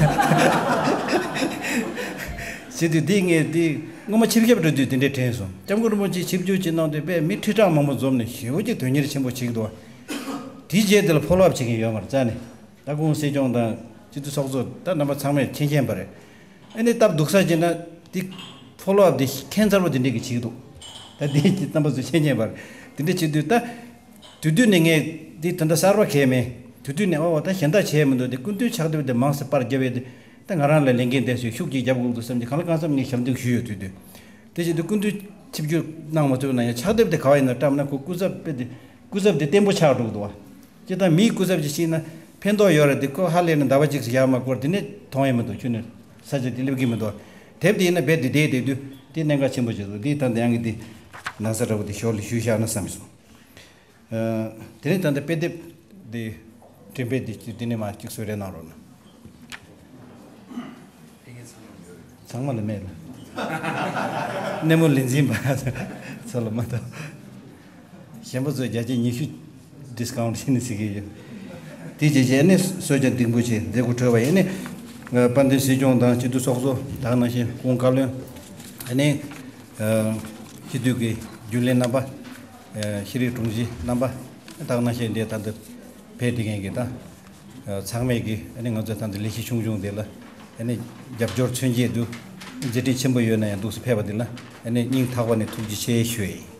བྱེད་དུས་དེ་ངས་དེ་སྔོན་མ་ཆིབས་ཞབས་འགྲོ་དུས་དེ་འདྲས་དྲན་སོང་། སྐྱབས་མགོན་རིན་པོ་ཆེ་ཆིབས་བསྒྱུར་ཅིག་གནང་དུས་དཔེ་མི་ཁྲི་ཕྲག་མང་པོ་འཛོམས་ནས་ཞེ་པོ་ཅིག་དོན་གཉེར་ཆེན་པོ་བྱེད་ཀྱི་འདུག་བ། དེའི་རྗེས་དེ་ལ་ཕོ་ལོ་ཨབ་བྱེད་མཁན་ཡོད་མ་རེད་རྩ་ནས། ད་སྐུ་ངོ་སྲིད་སྐྱོང་དང་སྤྱི་འཐུས་ཚོགས་གཙོ་ད་རྣམ་པ་ཚང་མས་མཁྱེན་མཁྱེན་པ་རེད། ཨ་ནི་སྟབས་སྡུག་ས་བྱས་ན་དེ་ཕོ་ལོ་ཨབ་དེ་ཁྱད་མཚར་པོ་དེ་འདྲས་ཀྱི་བྱེད་ཀྱི་འདུག་ད་དེ་རྣམ་པ་ཚོས་མཁྱེན་མཁྱེན་པ་རེད། དེ་འདྲས་བྱེད་དུས་ད། དེ་དུས་ནས་ངས་འདི་ད་ལྟ་གསར་པ་གས་མེད། དེ་དུས་ནས་ཨོ་ད་གཞན་དག་བྱས་མི་འདུག་དེ་སྐུ་མདུན་ཕྱག་དེབ་དེ་མང་ཙམ་པར་བརྒྱབ་ཡས་དེ་ད་ང་རང་ལ་ལས་འགན་དེ་ཚོས་ཤུགས་ཀྱིས་རྒྱབ་དགོས་འདུག་བསམ་གྱི་གང་ལ་གང་འཚམ་ངས་ཞབས་འདེགས་ཞུས་ཡོད། དུས་དུས་དེ་བཞིན་དུ་སྐུ་མདུན་ཆིབས་བསྒྱུར་གནང་མ་ཐུབ་ན་ཡང་ཕྱག་དེབ་དེ་ག་བ་ཡིན་ན་བཀྲམ་ན་ཁོ་སྐུ་ཚབ་དཔེ་དེ་སྐུ་ཚབ་དེ་བརྟན་པོ་ཆགས་འགྲོ་གི་འདུག་བ། སྤྱིར་བཏང་མིའི་སྐུ་ཚབ་ཅིག་ཤེས་ན་ཕན་ཐོགས་ཡོད་རེད་དེ་ཁོ་ཧ་ལས་ནས་ཟླ་བ་གཅིག་ཙམ་ཡར་མར་འགོར་དེ་ནས་མཐོང་ཡས་མི་འདུག་ཁྱོན་ནས་ས་ཆ་དེ་སླེབས་ཀྱི་མི་འདུག་དེབ་དེ་ཡིན་ན་རྦད་དེ་བསྡད་བསྡད་དུས་དེ་གནད་འགག་ཆེན་པོ་ཅིག་འདུག་དེ་ད་ལྟ་ཡང་གི་དེ་ན་ཚ་འདྲ་བོ་དེ་ཞོར་ལ་ཞུས་བཞག་ན་བསམ་སོང་། དེ་ནས་ད་ལྟ་དཔེ་དེབ་འདི་འགྲེམས་སྤེལ་འདི་འདི་ནས་མར་གཅིག་གསོལ་རས་གནང་རོགས་གནང་། ཚང་མ་ལ་མེད་ལ། སྣེ་མོ་ལས་འཛིན་པ་ཚོ་ལ་མ་གཏོགས། གཞན་པ་ཚོས་བརྒྱ་ཆ་ཉི་ཤུ་ཌི་སི་ཀའུན་ཊི་བྱས་ནས་ཟེར་གྱི་ཡོད། དེ་རྗེས་ཀྱི་ནི་གསོལ་ཇ་སྡིགས་འབུལ་བྱས་མཛད་སྒོ་གྲོལ་བ་ཡིན་ནི། དཔལ་ལྡན་སྲིད་སྐྱོང་དང་སྤྱི་འཐུས་ཚོགས་གཙོ་ད་ག་ནང་བཞིན་སྐུ་ངོ་བཀའ་བློན། ཨ་ནི། སྤྱི་འཐུས་ཀྱི་རྒྱུན་ལས་རྣམ་པ། ཤེས་རིག་དྲུང་ཆེ་རྣམ་པ། ད་ག་ནང་བཞིན་འདིར་ད་ལྟ་ཕེབས་བསྡད་མཁན་གྱི་ད། ཚང་མས་ཀྱི་ཨ་ནི་ང་ཚོ་ད་ལྟ་ལས་གཞི་ཆུང་ཆུང་དེ་ལ་ཨ་ནི་རྒྱབ་སྐྱོར་མཚོན་བྱེད་དུ་མཛད་འཕྲིན་ཆེན་པོ་ཡོད་ན་ཡང་འདུག་སེ་ཕེབས་པ་འདི་ལ་ཨ་ནི་སྙིང་ཐག་པ་ནས་ཐུགས་རྗེ་ཆེ་ཞུ་ཡི།